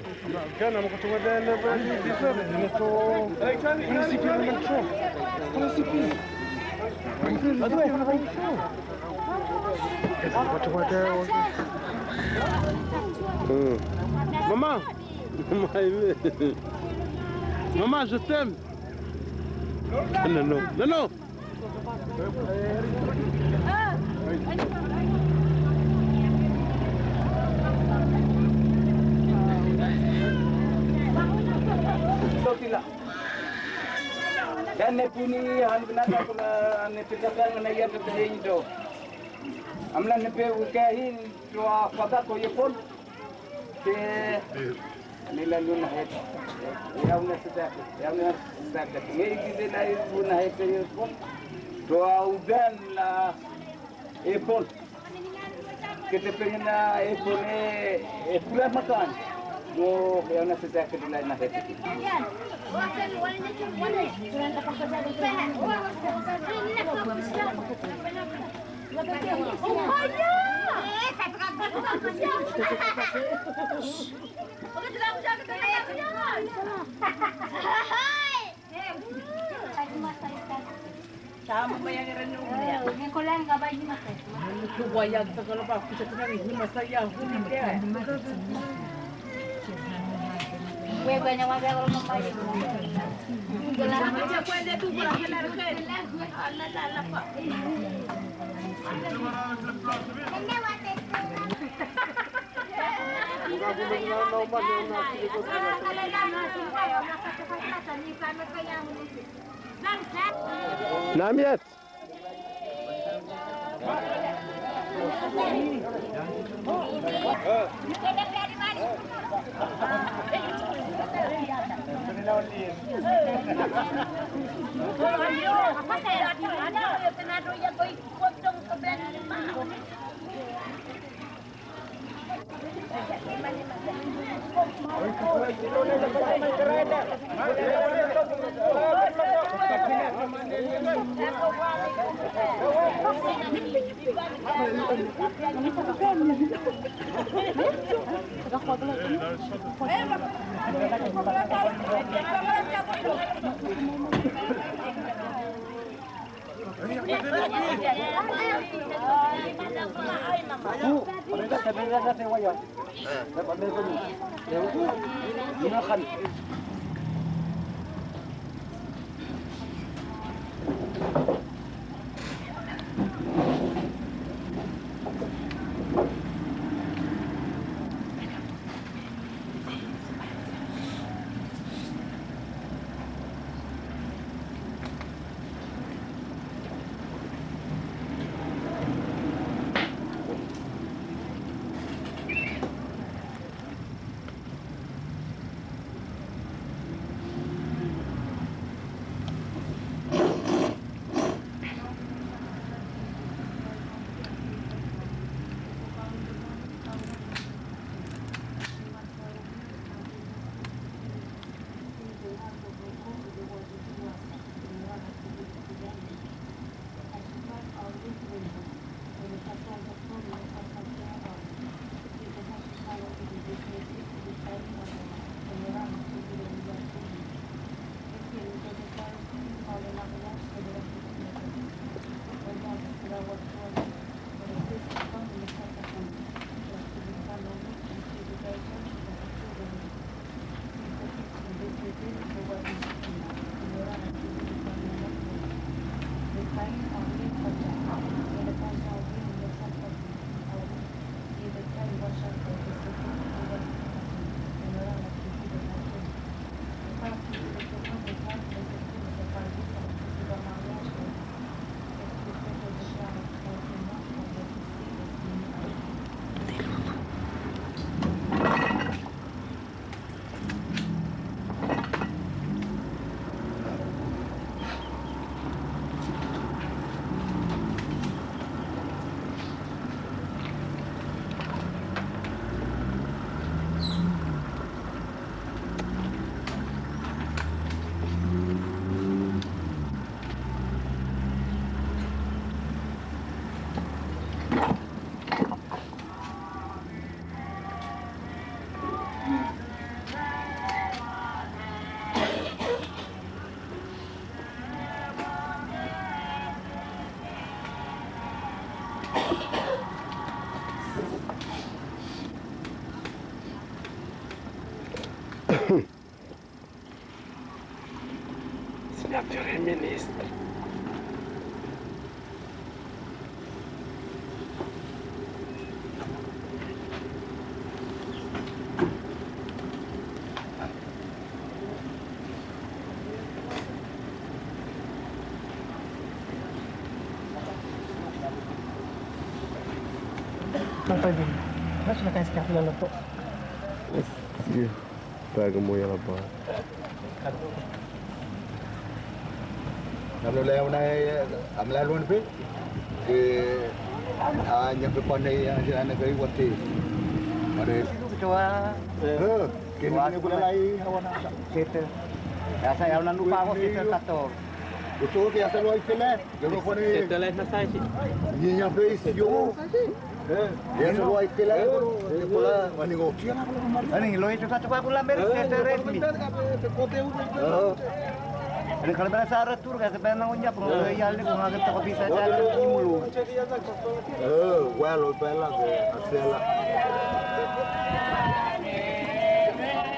ގަނަ މަކަ ތުވަދައި ލެވެލް ދިސަ ވެ ދިނަތޯ. ޕްރިންސިޕަލް މެންޓޯ. ޕްރިންސިޕަލް. މަމާ! މަމާ އިވޭ. މަމާ، ޝައްޓަން. ނަނޯ، ނަނޯ. ދެން އެ ޕުނި ހަންގުނަގަކުނަ ނެޕިކަތަން ނައްޔަތަ ތެހެއިން ދޯ. އަމްލަން ނެޕެ އުކެހިން ދޯ ފަދަ ކޮޔެފުން. ކޭ ނިލަން ހެއް. ޔަވްނަ ސިދާކަ. ޔަވްނަ ސިދާކަ. އޭ ގިދެ ލައި ބުނަ ހެއް ކޮޔެފުން. ދޯ އުދަން ލާ އެޕުން. ކެތެ ޕެންނާ އެ ކޮނެ އެ ކުލަ މަކާން. މޯ ހެޔޮނަ ސިދާ ކެޓުލައި ނަ ހެތެކި. ނަމިއްޔަތް. Signor Ministro. Papayin, mas na kasi ka filoloto. Sige. Taga mo yan apa? Nalo leo na amla lon pe. Ke anya pe pane ya jana kai wate. Mare. Tua. Ke ni ne kula lai hawana. Sete. Asa ya na nupa ko sete kato. Uso ke asa lo ai sele. Settlers na saizi. Niña pe sio. Eh, ya se lo ai tela. Ani lo itu satu pa kula mer settlers ni. Ani kalau bara sara tur ka se pena unya pun ya le ko ngata ko bisa jalan ni mulu. Eh, walo bela ke asela.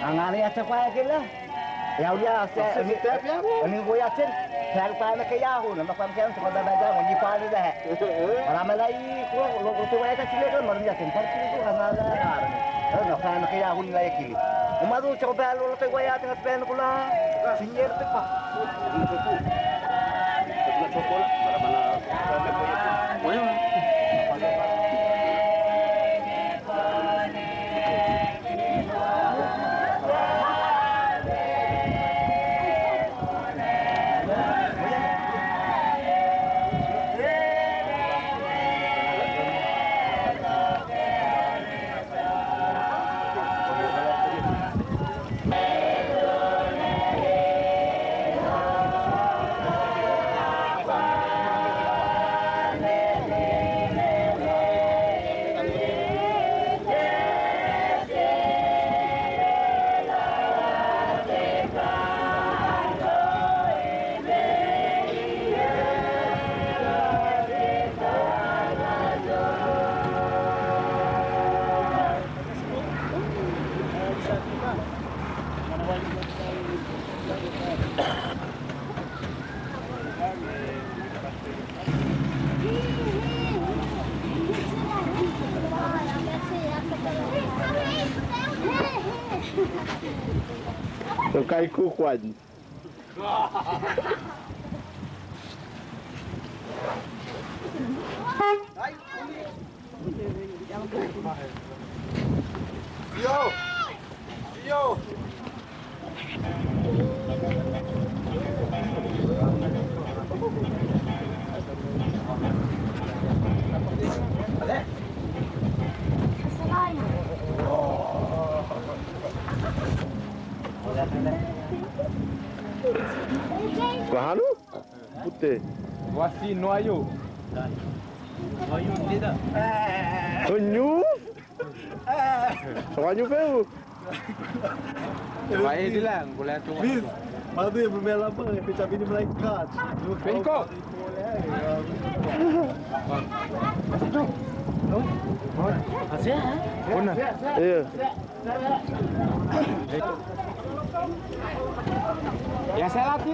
Angari acha pa kila. ޔާ އުޅިޔާ ސެ-، ސެ-، ސެ-، ސެ-، އަނި ގޮޔާ ސެން، ފައިން ފައިން ކެޔާ ހުން، ނަ ފަން ކެޔާ ސު ކޮދާ ބަޖާ މޮންޖި ފާނު ދެހެ. އަޅާމެލައި ކު-، ލޯ-، ކު-، ކު-، ވަޔަކަށި ލޭކަ މަރުން ޔާ ސެން ފަރު ކިލި ކު ހަނާލާ އާރަނެ. ނަ ފައިން ކެޔާ ހުން ލަޔަކިލި. އުމަދު ޗޮބާލު ލޮތަ ގޮޔާ ތިނަ ފައިން ކުލާ ސިންޔެރު ތިފާ. ކައި ކޫކުވަން. ވަހާނު؟ ބުއްތޭ. ވަސީ ނުވަޔޫ. ނުވަޔޫ ދިދަ. ނުވަޔޫ؟ ނުވަޔޫ ފެއު. ވައި ދިލާ ގުޅޭތު. ޕްލީޒް. މަދު އެބަ މޭލައްބަ ޕިޗާ ބިނި ބްލެކް ކާޑް. ފެންކޯ. އޮންނަ. އޭ. އާސިޔާ.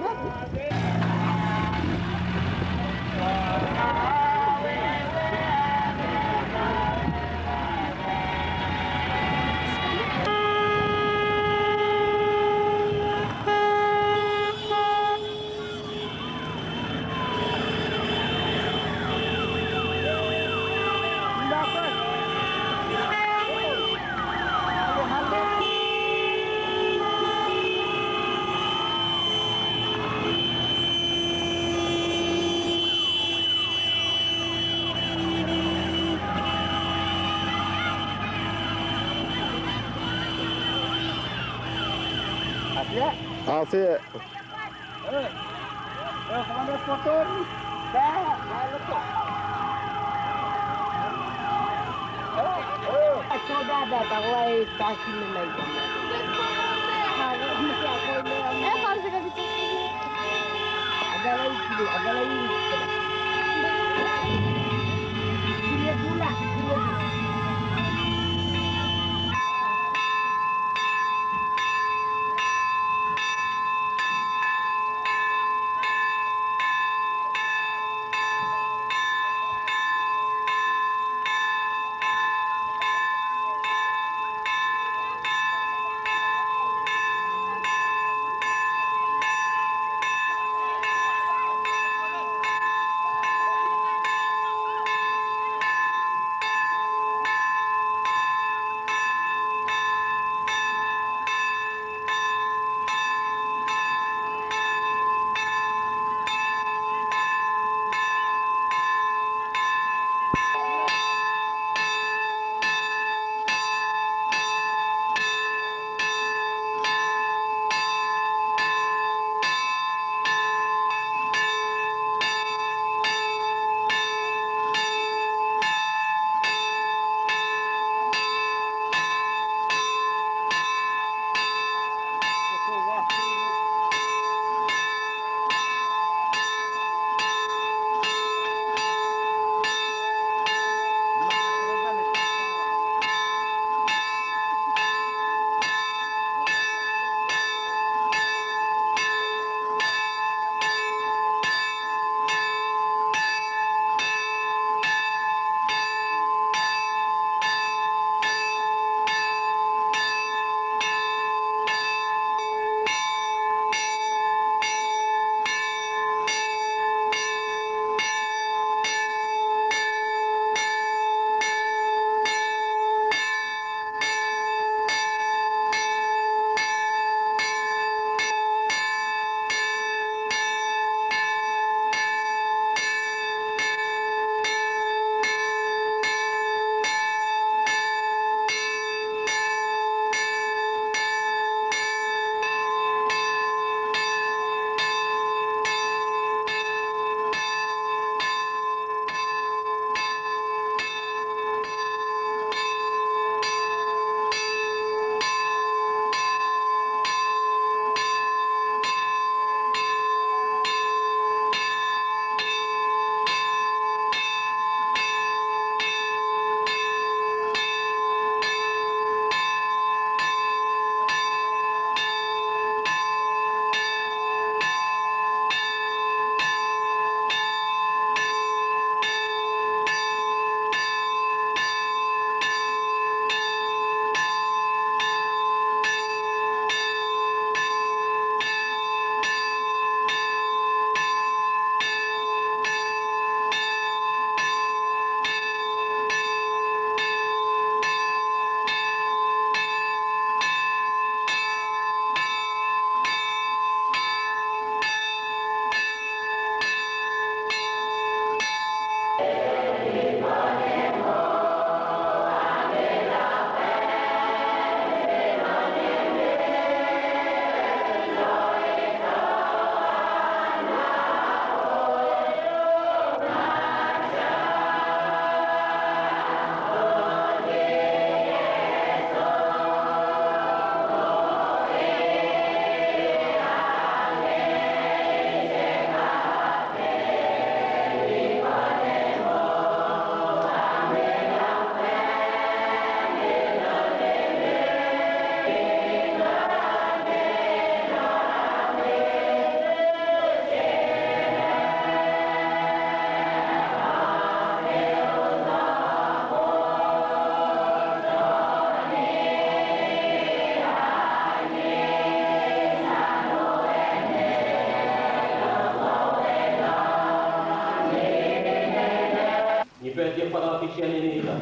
އެއްބައިތިއަށް ފަރާތެއް ކިޔަނީ ނެތް ހިނދާ.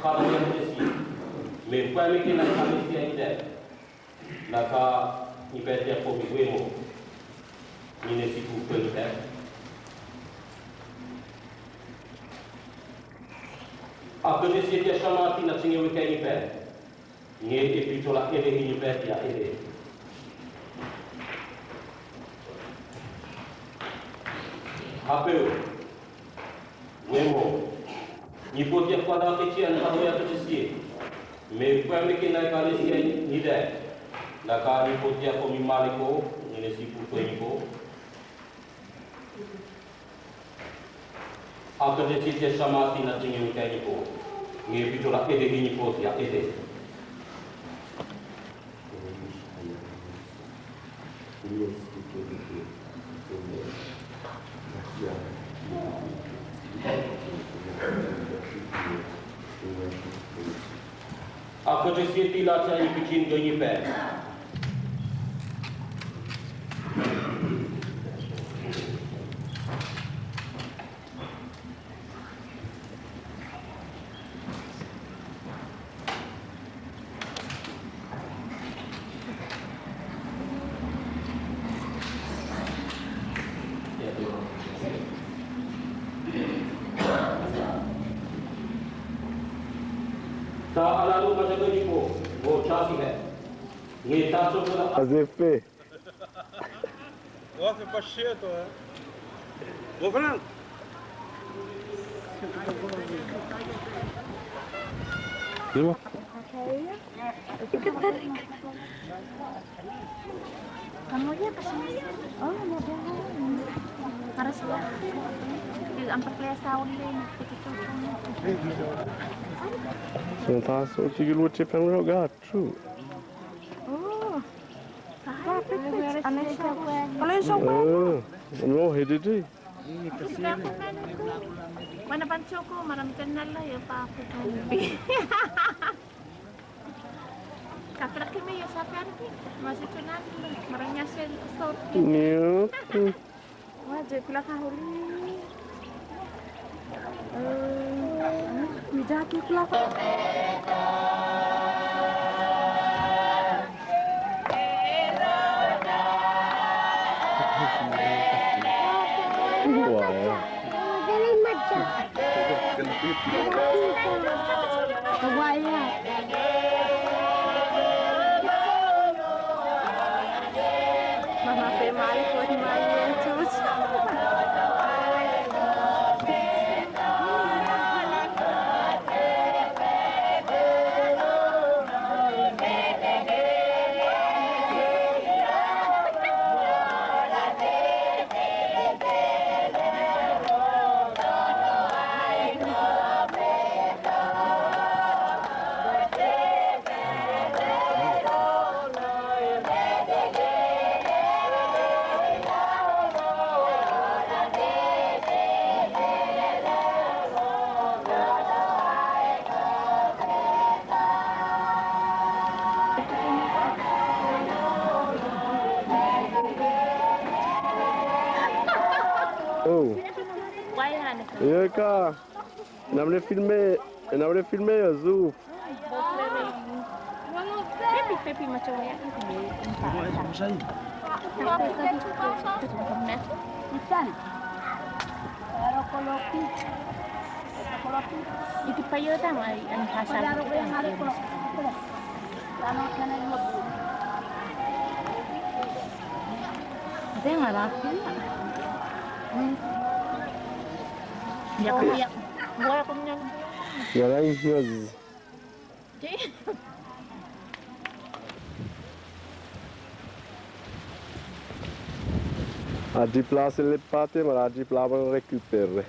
ޚާދަ މިއަދު ޖެއްސި. މި އުފާވެގެން އައި ކާލެ ސިޔަ އިނދެ. ނަކާ އެއްބައިތިއަށް ކޮމި ވޭމު. މި ނެސިކު ކޮއްލި ބައި. އަކަށް ޖެއްސި ތިޔަ ޝަމާތި ނަޗިނގެ ވިކައި ބައި. ނޭ އެ ޕިޗޮޅަ އެދެ ހިނި ބައިތިއަ އެދެ. ހަޕެވު. ވެމޯ. ނިޕޯތިއަށް ފަރާތެއް ކިޔަން ހަދުވަޔަކަށް ސިޔެ. މޭ އުފާވެގެން އައި ކާލެ ސިޔަ ނިދަ. ނަކާ ނިޕޯތިއަށް ކޮމި މާލެކޯ، ނިނެ ސިކު ފެނިކޯ. އަކަށް ޖެއްސި ތިޔަ ޝަމާތި ނަޗިނގެ ވިކައި ނިޕޯ. ނޭ ޕިޗޮޅަ އެދެ ހިނި ނިޕޯތިއަ އެދެ. އަކަށް ޖެއްސި ތިލާ ޗާއި ޕިޗިން ގައި ބައި. ތާ އަލާލު މަޖަގަ ނިކޯ ގޯ ޗާސިހެ. ނީ ތާ ޗޮކްލެޓް އަޒެފެ. ވާފެ ފަށިއެތޯ؟ ގޮފަނަން. ލިމަ. ސުލްތާން ސޯ ޗިގިލު ޗިޕެން ރޯ ގާ ޓްރޫ. ނޯ ހިޑިޑި. ވަނަ ބަންޗޯކޯ މަރަމް ތެންނަލްލަ ޔަ ޕާކު ތަންބި. ކަތަރަކި މި ޔަ ސާފިއާންކި މަސި ތުނާން މަރަން ޔާސެ ސޯރް. ނިޔު. ވާ، ޖެ ކުލަކާ ހުރީ. މިޖާތީ ކުލަކާ. ވާޔާ. ވާޔާ. މަމާ ފޭ މާލެ ކޯތި މާލެ ޗޫސް. އޯ. އޭކާ. ނަމަ ފިލްމެއް، ނަމަ ފިލްމެއް ޒޫ. ފެޕި، ފެޕި މަޗޯ ޔާ. އިތި ޕައިޔޯ ތާ މާ އަން ހާސާ. ދެން އަރާ. ޔަ ކަމިޔާ. ގަރަން ހިޔަޒް. އަދި ޕްލާސް ލެއްޕާތެ މަރާ އަދި ޕްލާބަން ރެކި ޕެއްރެ.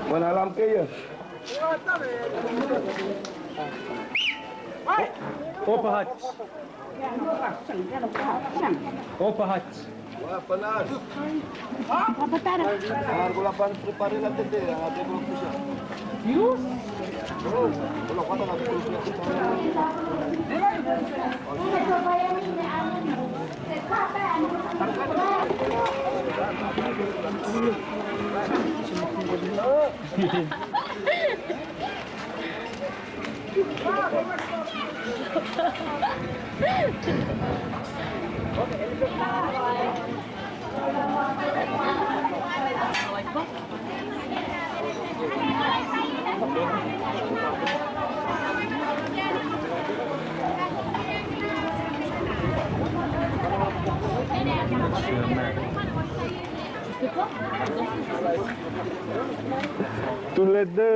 Mana lampu ya? Opa hat. Opa hat. ތުލެއްދަ.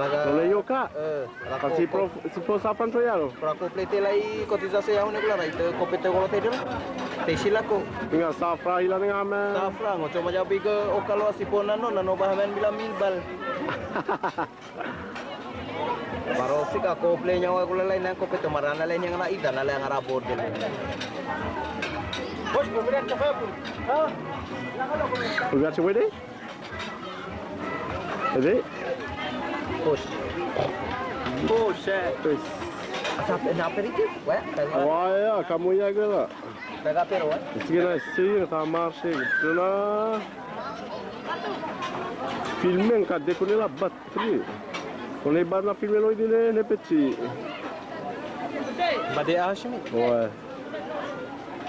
ރަގަ-، ލޮލެޔޯކާ؟ އެ، ރަ-، ސިޕްރޯ، ސިޕްރޯ ސާފަން ޓްރޮޔާލޯ. ކުރާ ކޯޕްލޭޓެ ލައި ކޮތިޒާސެ ޔާހުނެ ގުޅާ ރައިތަ ކޮޕެތެ ގޮޅޮތެ ޑިރ. ތެށިލަކޯ. ތިނގާ ސާފްރާ ހިލަނި އާމެ. ސާފްރާ އޮ ޗޮމަޖާ ބީގ އޮކަލޯ ސިޕޯ ނަންނޯ ނަނޯ ބަހަމެން ބިލަ މީ ބަލް. ބަރޯސިކާ ކޯޕްލޭ ނަވާ ގުޅަލައި ނަން ކޮޕެތެ މަރާނަލެ ނިޔަނގަނާ އިދަނަލެ އަނގަރާ ބޯޑް ދެލެ. ހޮސް ކޮޕެރެ ކަފާ ބުން. ހާ؟ ވިގާ ޗުވެދެ. އެދެ. ހޮސް. ހޮސް، އެ. ހޮސް. އަސާ ޕެ-، ނާ ޕެރިކި؟ ވަޔާ، ކަލާ. ވަޔާ، ކަމުޔާ ގަލާ. ދަގާ ޕެރުވަ. ސީނަ، ސީނަ، ތާ މާރްޝޭ، ގުތުނާ. ފިލްމެއް ކަ ދެކުނެލާ ބަތް ފްރީ. ކޮނެ ބާނަ ފިލްމެއް ނޯ ދިނެ ނެ ޕެޗި. ބަދޭ ހާޝިމީ. އޮއެ.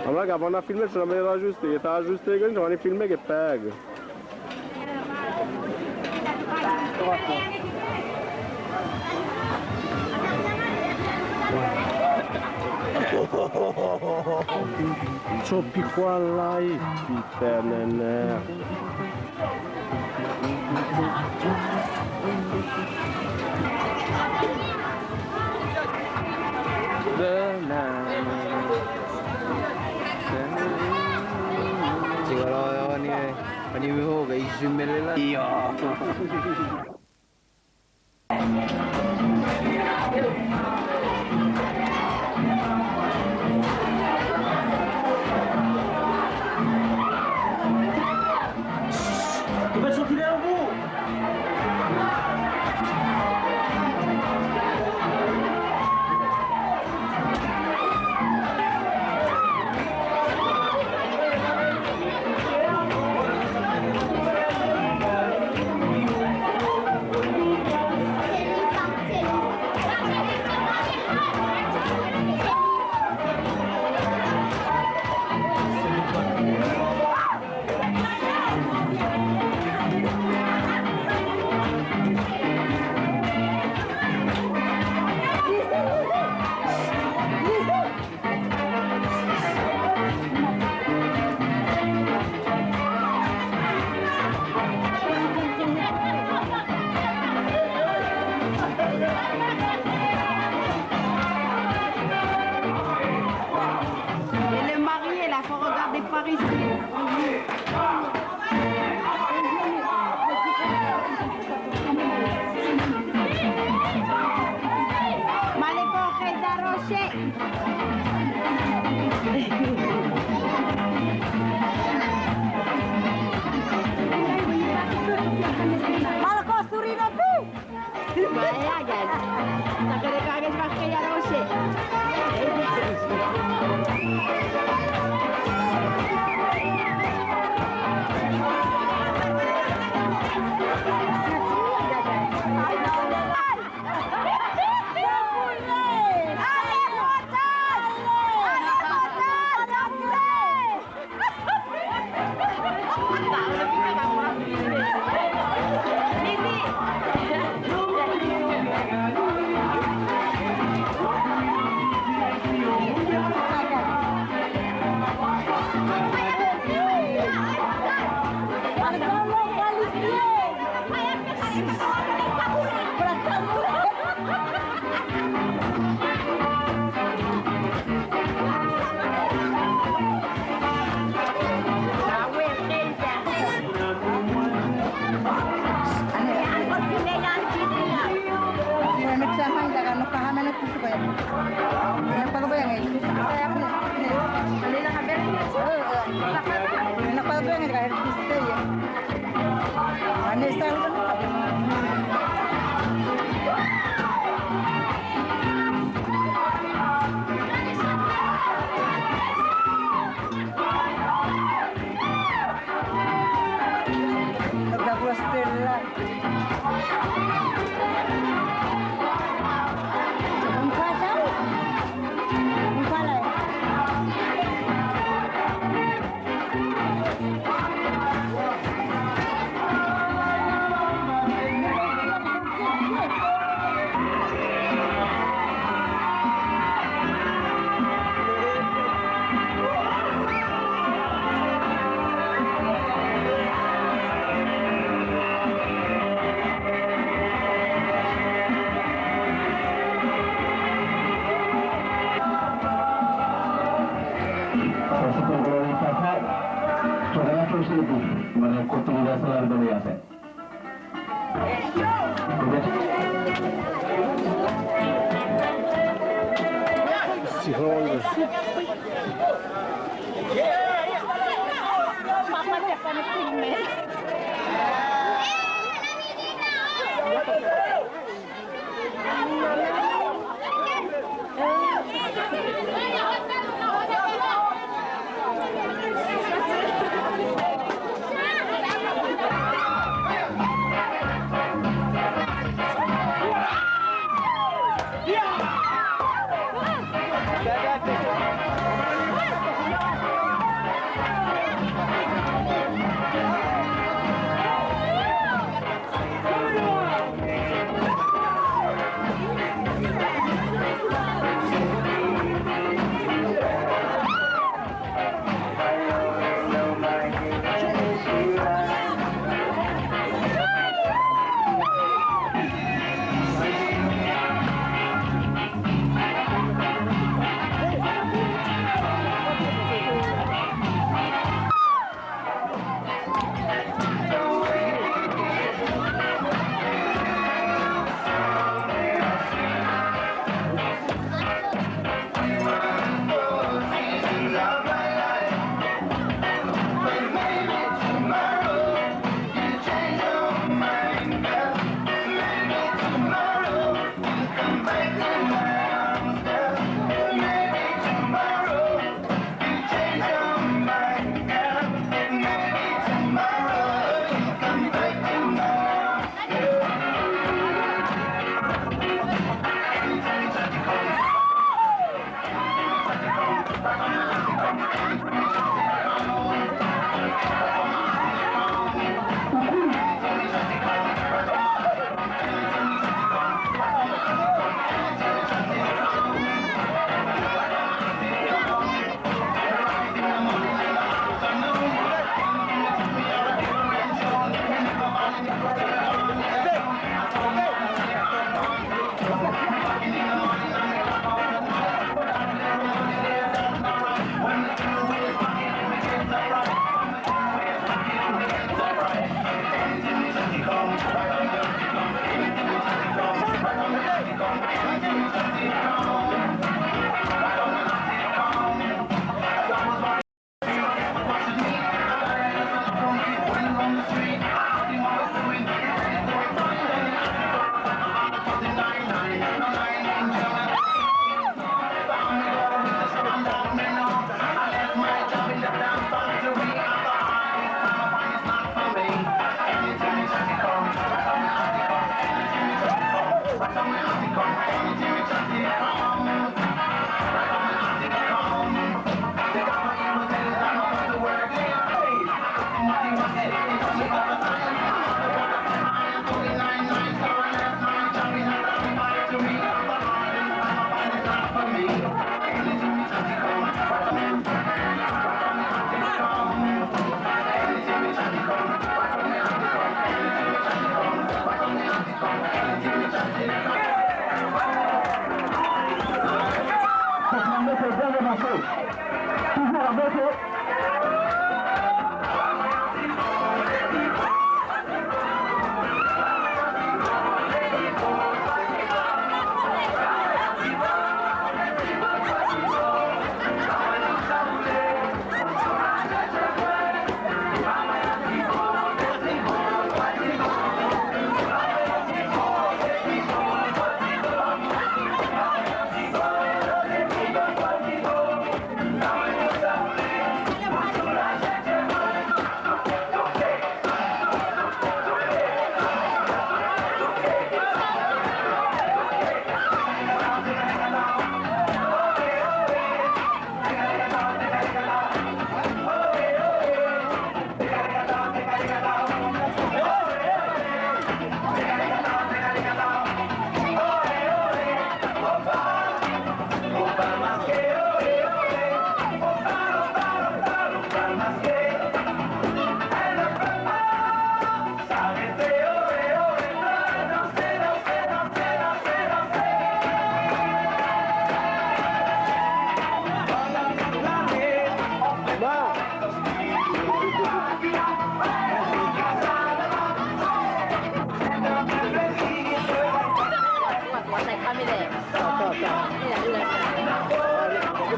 އަމާ ގަބަނާ ފިލްމެއް ސަމޭރާ ޖޫސް ތޭ، ތާ ޖޫސް ތޭ ގަން ވަނީ ފިލްމެއްގެ ޕޭގް. ޗޮޕިކް ވާލާއި ޕިތަނެނެ. ތިގަޅާ ޔާނީ. އަނިމޭ ހޯގަ އިޝިމެލެލާ. ޔާ. Elle est mariée, là, faut regarder par ici. Maleko Khedar Rocher. Maleko Surino Pi. ކޮޓަރި ވެސް ލަނޑު ގަނެ އަސެ.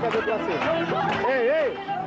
Hey, hey.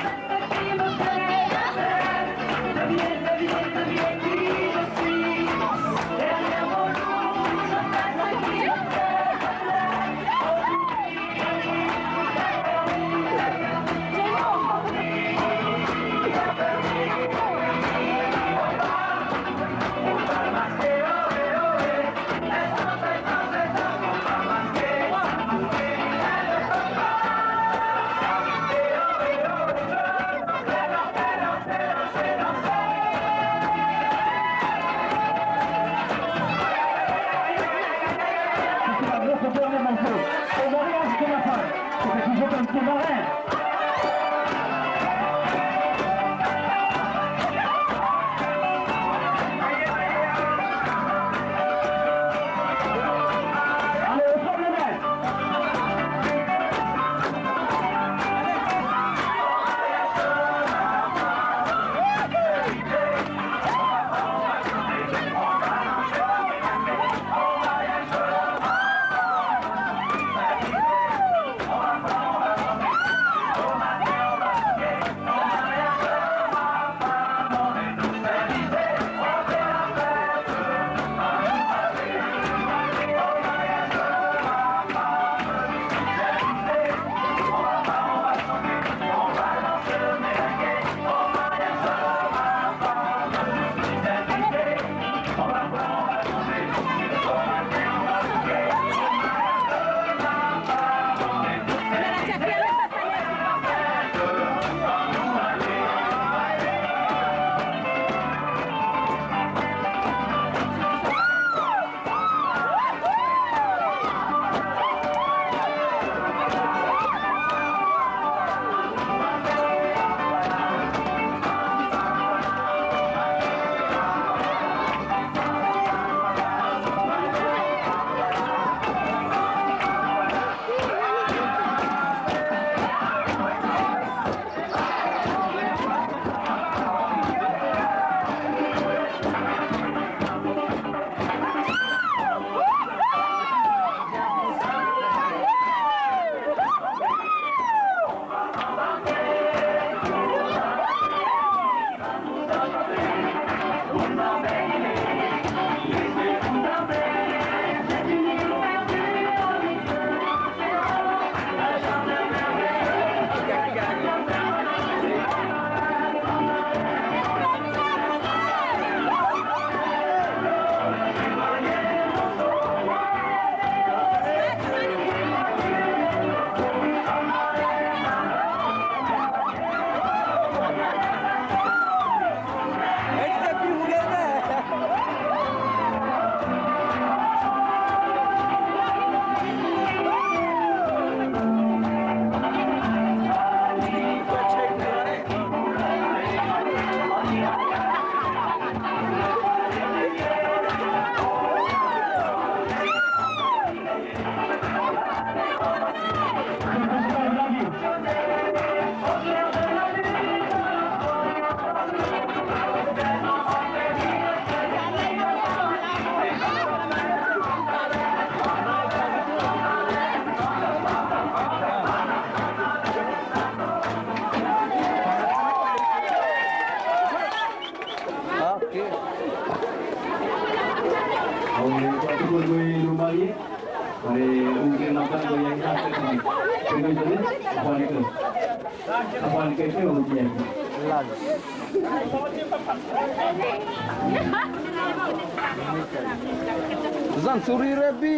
ޒަން ސުރީ ރެބީ.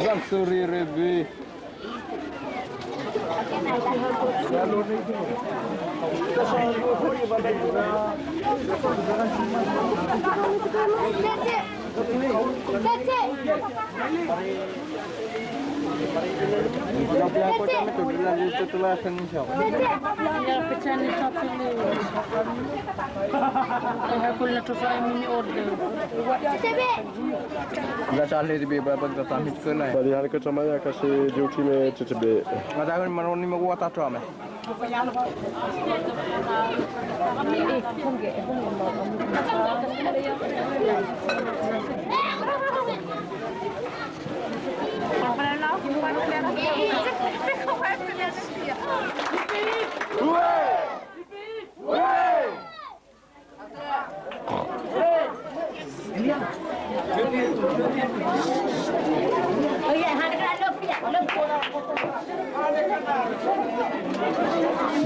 ޒަން ސުރީ ރެބީ. ގަދަ ހަރަކަތް ހަމަޔަކަށް ޑިއުޓީމެ ޗެޗެބޭ. ގަދަ ހަރަކަތް ހަމަޔަކަށް ޑިއުޓީމެ ޗެޗެބޭ. ގަދަ ހަރަކަތް ހަމަޔަކަށް ޑިއުޓީމެ ވަތާތޯމެ.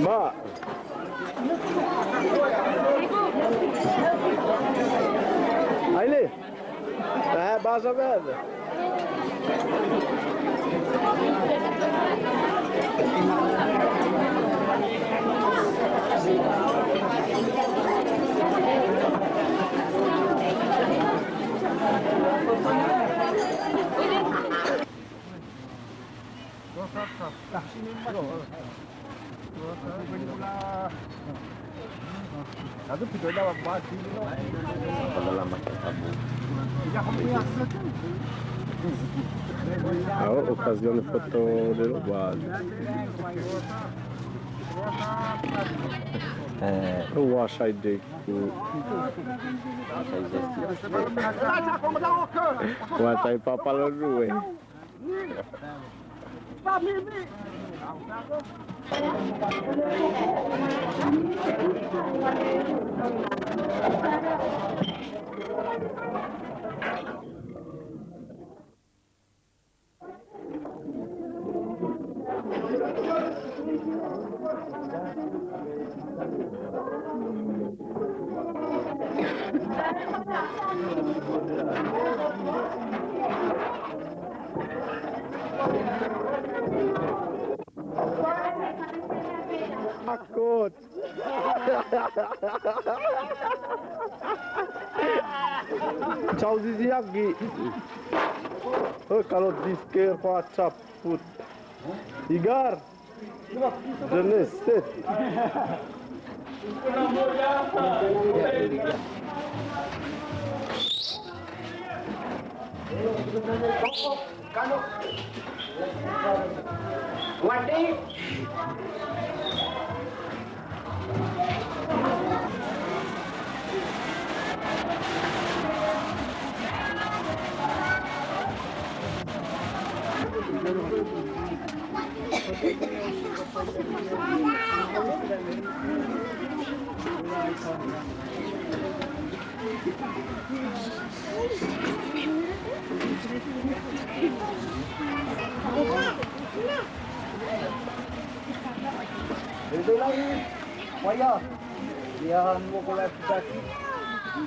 މާ. އައިލޭ. އަހަ، ބާސް އަބަދު. Aho, ocasione foto del Wal. Eh, Washaide. Watai papalorue. އަކޯތް. ޗައުޒިޒިއަކީ އޮތް ކަލޯ ދިސްކޭރ ކޮ އައްޗަ ފުޓް. އިގާރ. ޖެނެސް ސެޓް. ކަނު. ވައްޓި. ވަޔާ، ޔާ ނުވަކޮޅަށް ކުޑަކީ،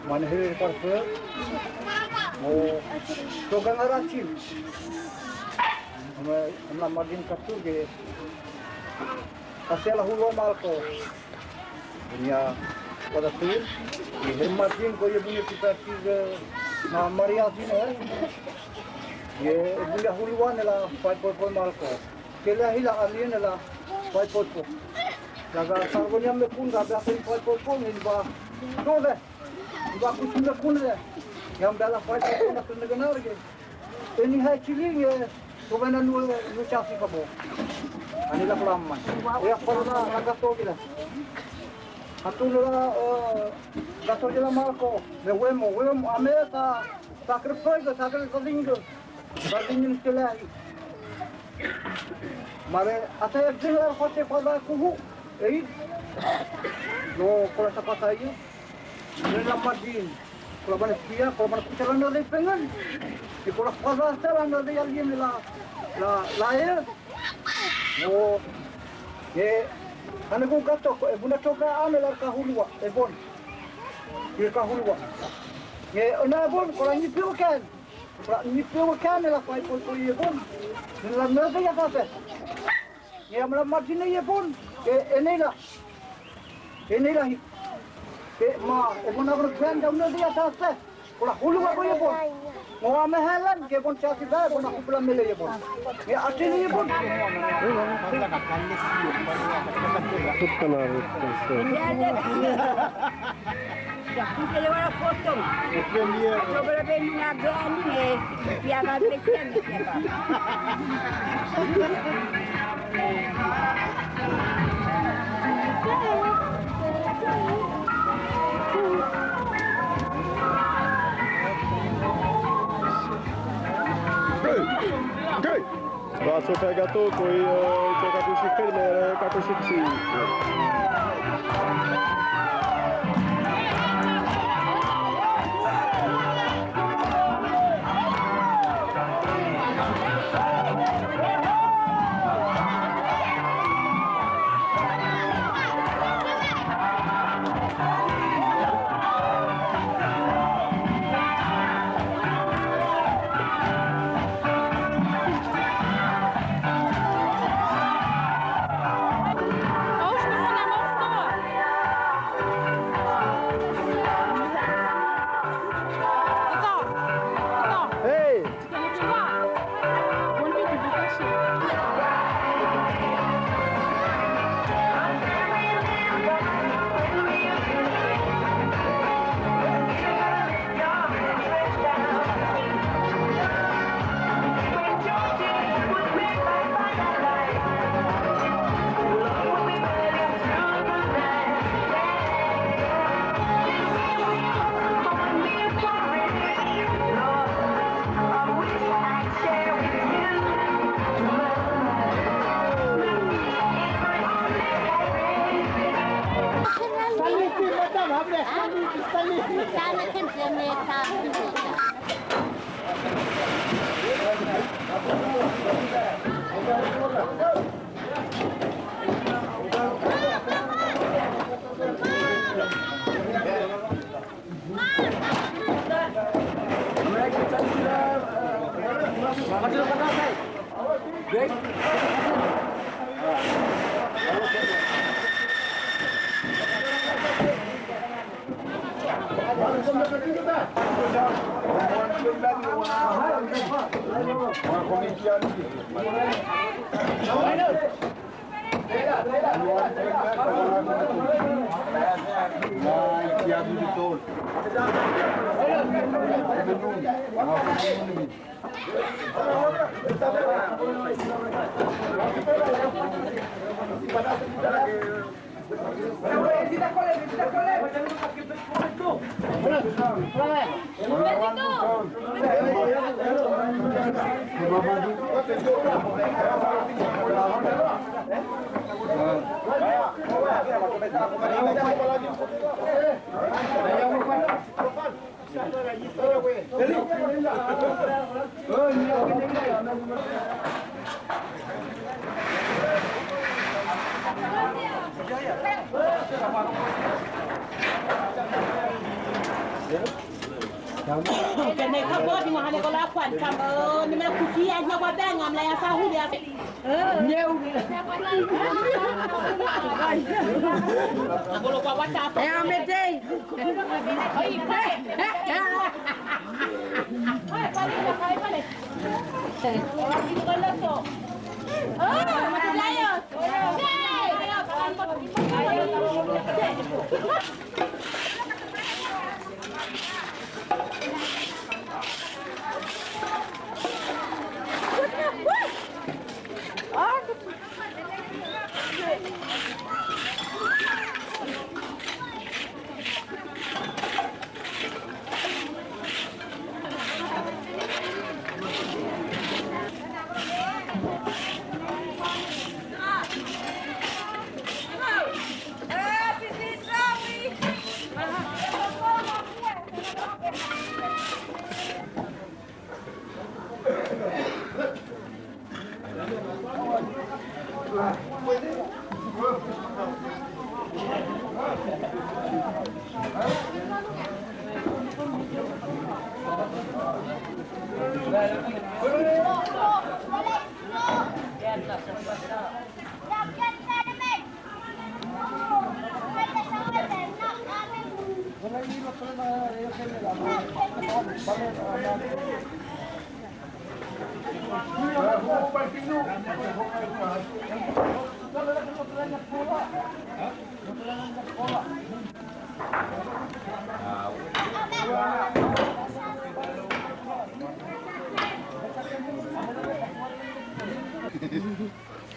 މަންހެރެ ކަރްފު، އޯ، ތޮގަނގަރާ ޗިލް. އަމަ، އަމަ މަގިން ކައްތުގެ އަސޭލަ ހުޅުވަމާލްކޯ. ދުނިޔާ ވަދަ ތުއިން. އެ ހެމަތިން ކޮއްޔެ ބުނެ ތި ޕާޓީގެ މާ މަރިޔާ ދިނެ. އެ ބުނެ ހުޅުވާނެލާ ފައި ޕޮތް ޕޮތް މާލްކޯ. ކެލެ ހިލަ އަލިޔަނެލާ ފައި ޕޮތް ޕޮތް. ލަގާ ސަރުގޮނިއަށް މެ ކުން ގާ ބޭ ފައި ޕޮތް ޕޮތް އިން ބާ. ތޯވެ. އިބާ ކުށުން މެ ކުން ލެ. ޔަމް ބޭލަ ފައި ޕޮތް ޕޮތް ނަތުން ގަނާރގެ. އެނިހާ ޗިލީން އެ ތޮބެނަ ނު، ނުޗާސި ކަބޯ. އަނިލަ ކުޅަމްމަން. އެ ފަރުނާ ގަތޯގިލަ. ހަތުނުރާ، އަ، ގަތޯގިލަ މާކޯ. މެ ވެމް، ވެމް އަމޭކާ ސަކްރިފައިސް، ސަކްރިފައިސް ކެލާހި. މަރެ އަތައެއް ދިން އަރަ ފޮތެ ފަދަ ކުހު. އެއި. ނޯ ކޮޅަ ސަޕަތައި. މެ ލަމަދީން. ކުޅަބަނެ ކިޔާ، ކުޅަބަނެ ކުޗަލަން ނަދީ ޕެންގަން. އެ ކުޅަ ފަދާ ސަލަން ނަދީ އަލިޔެމި ލާ، ލާ، ލާއެ. އޯ. އެ ހަނަގޫ ގަތޯ، އެ ބުނަ ޓޮގާ އާނެ ލަރްކާ ހުޅުވާ، އެ ބޮން. އިރްކާ ހުޅުވާ. އެ އޮނާ ބޮން، ކޮޅަން އި ޕިއުކަން. ކޮޅަން އި ޕިއުކަން ނެލަ ފައި ޕޮތް ޕޮތް އެ ބޮން. ނެލަ ނަދީ އަތާފެ. އެ އަމަލަށް މަޖިނަ އެ ބޮން. އެ، އެނެލަ. އެނެލަ ހި. އެ މާ، އެ ބޮން އަބަރ ގްރޭންޑް އަމްނަ ދިޔަ ސާސްތެ. ކޮޅަ ހުޅުވަ ކޮ އެ ބޮން. މޮވާ މެހެލަން ގެ ބޮން ޗާސި ބައި ބޮން އަ ހުބުޅަ މެލެ އެ ބޮން. އެ އަޓެނި އެ ބޮން. ތުއްތަނާ ރުއްތަސް. ކުދިޔަލަވަރަ ފޮތުން. އަތޮބަރަ ބެނުނާ ގާނީ އެ ޕިޔާގާ ދެކެން ޕިޔާގާ. ގޮތް. ގޮތް. ރާސް ރުފައި ގަތޯ ކުރި، އ، ކަޓު ސިއްސި މޭރ ކަޓު ސިއްސި.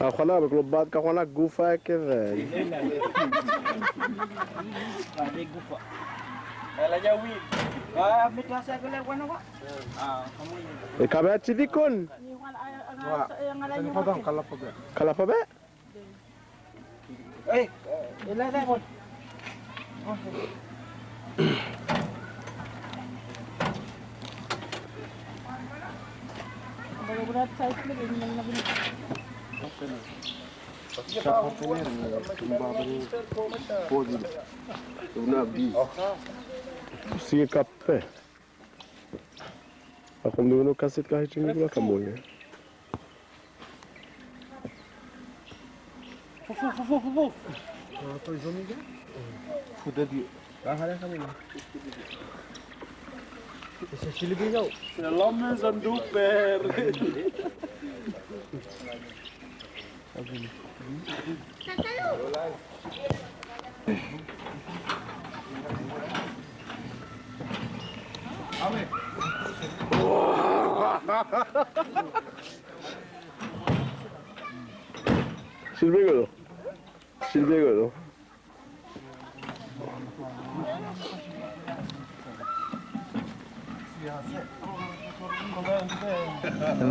އަޚުނާ ކްލަބް ކަހުނާ ގުފާއެކެވެ. އެ ކަމެއް ޗިދިކުން. ކަލަފަބެ. ކަލަފަބެ؟ ސީ ކައްޕެއް. އަޚުން މިވަނީ ކަސެޓް ކާހިޓިން މިގުޅާ ކަމުގެ. ފުދަދި. އެ ސެ ސިލިބީގަ. ލަމް ސަންދޫ ޕޭރ. ސިލްބޭގަ. ސިލްބޭގަ.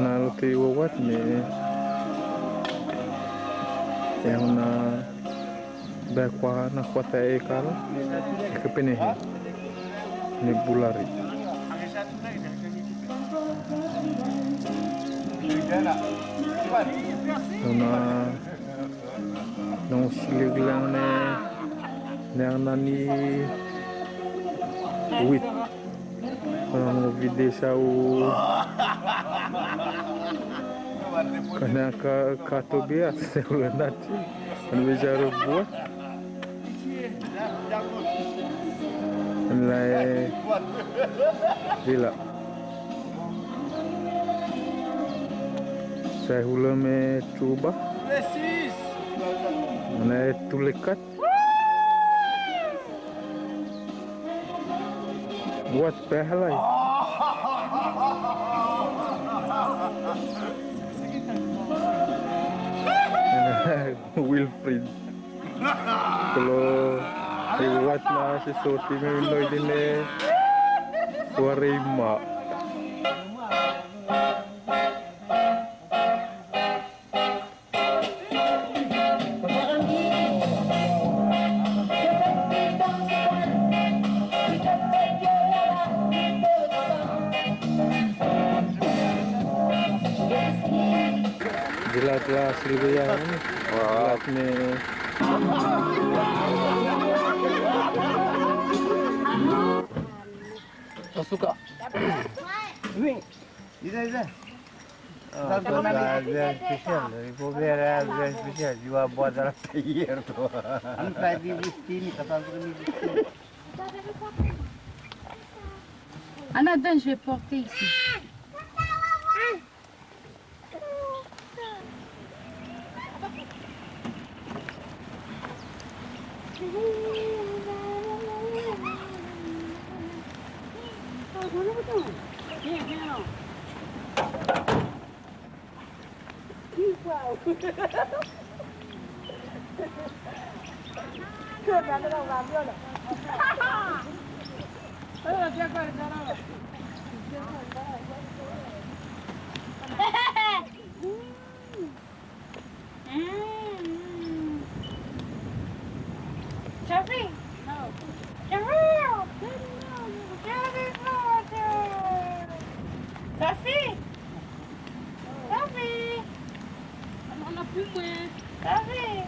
ނާލު ތިއުވަތް މި އެހުނާ ބައެއް ވާހަކަ ނަޚްވަތައް އެކަލަ އެކަ ފެނޭހެން މި ބުލާރި. އެހުނާ ނޯސްލިގްލަންނޭ ނެއަންނަނީ ވިތް. އަން ވިދޭޝާ ވޫ ކަނާކާ ކާތޯ ބިޔާ ސެހުލަން ދާތީ. އަން ވިޖާރު ބުވަ. ލައި ވިލަ. ސައިހުލަމޭ ޓޫބަ. ނައެ ތުލެކަތް. ވަތް ޕެހަލައި. ވިލްފްރިޑް. ކުލޯ އިވަތް ނާށި ސޯޓީ މެ ވިންޑޯ އިދިނެ ސުވަރެއް އިއްމާ. ދިލާތް ލާ ސިލްވިޔާ ދިލާތް މޭ. އަސުކާ. އިދެ، އިދެ. އާ، ބޮޑާ ވެރި ސްޕެޝަލް. އިބޯ ވެރި ވެރި ސްޕެޝަލް. ޔޫ އާ ބޮދަރ އަން ފައިވް ވިސްޓީން ކަތާ ކުރަނީ ވިސްޓީން. Anna, donne, je vais porter ici. Sophie! Sophie! Sophie! Sophie! Sophie!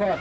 Walker.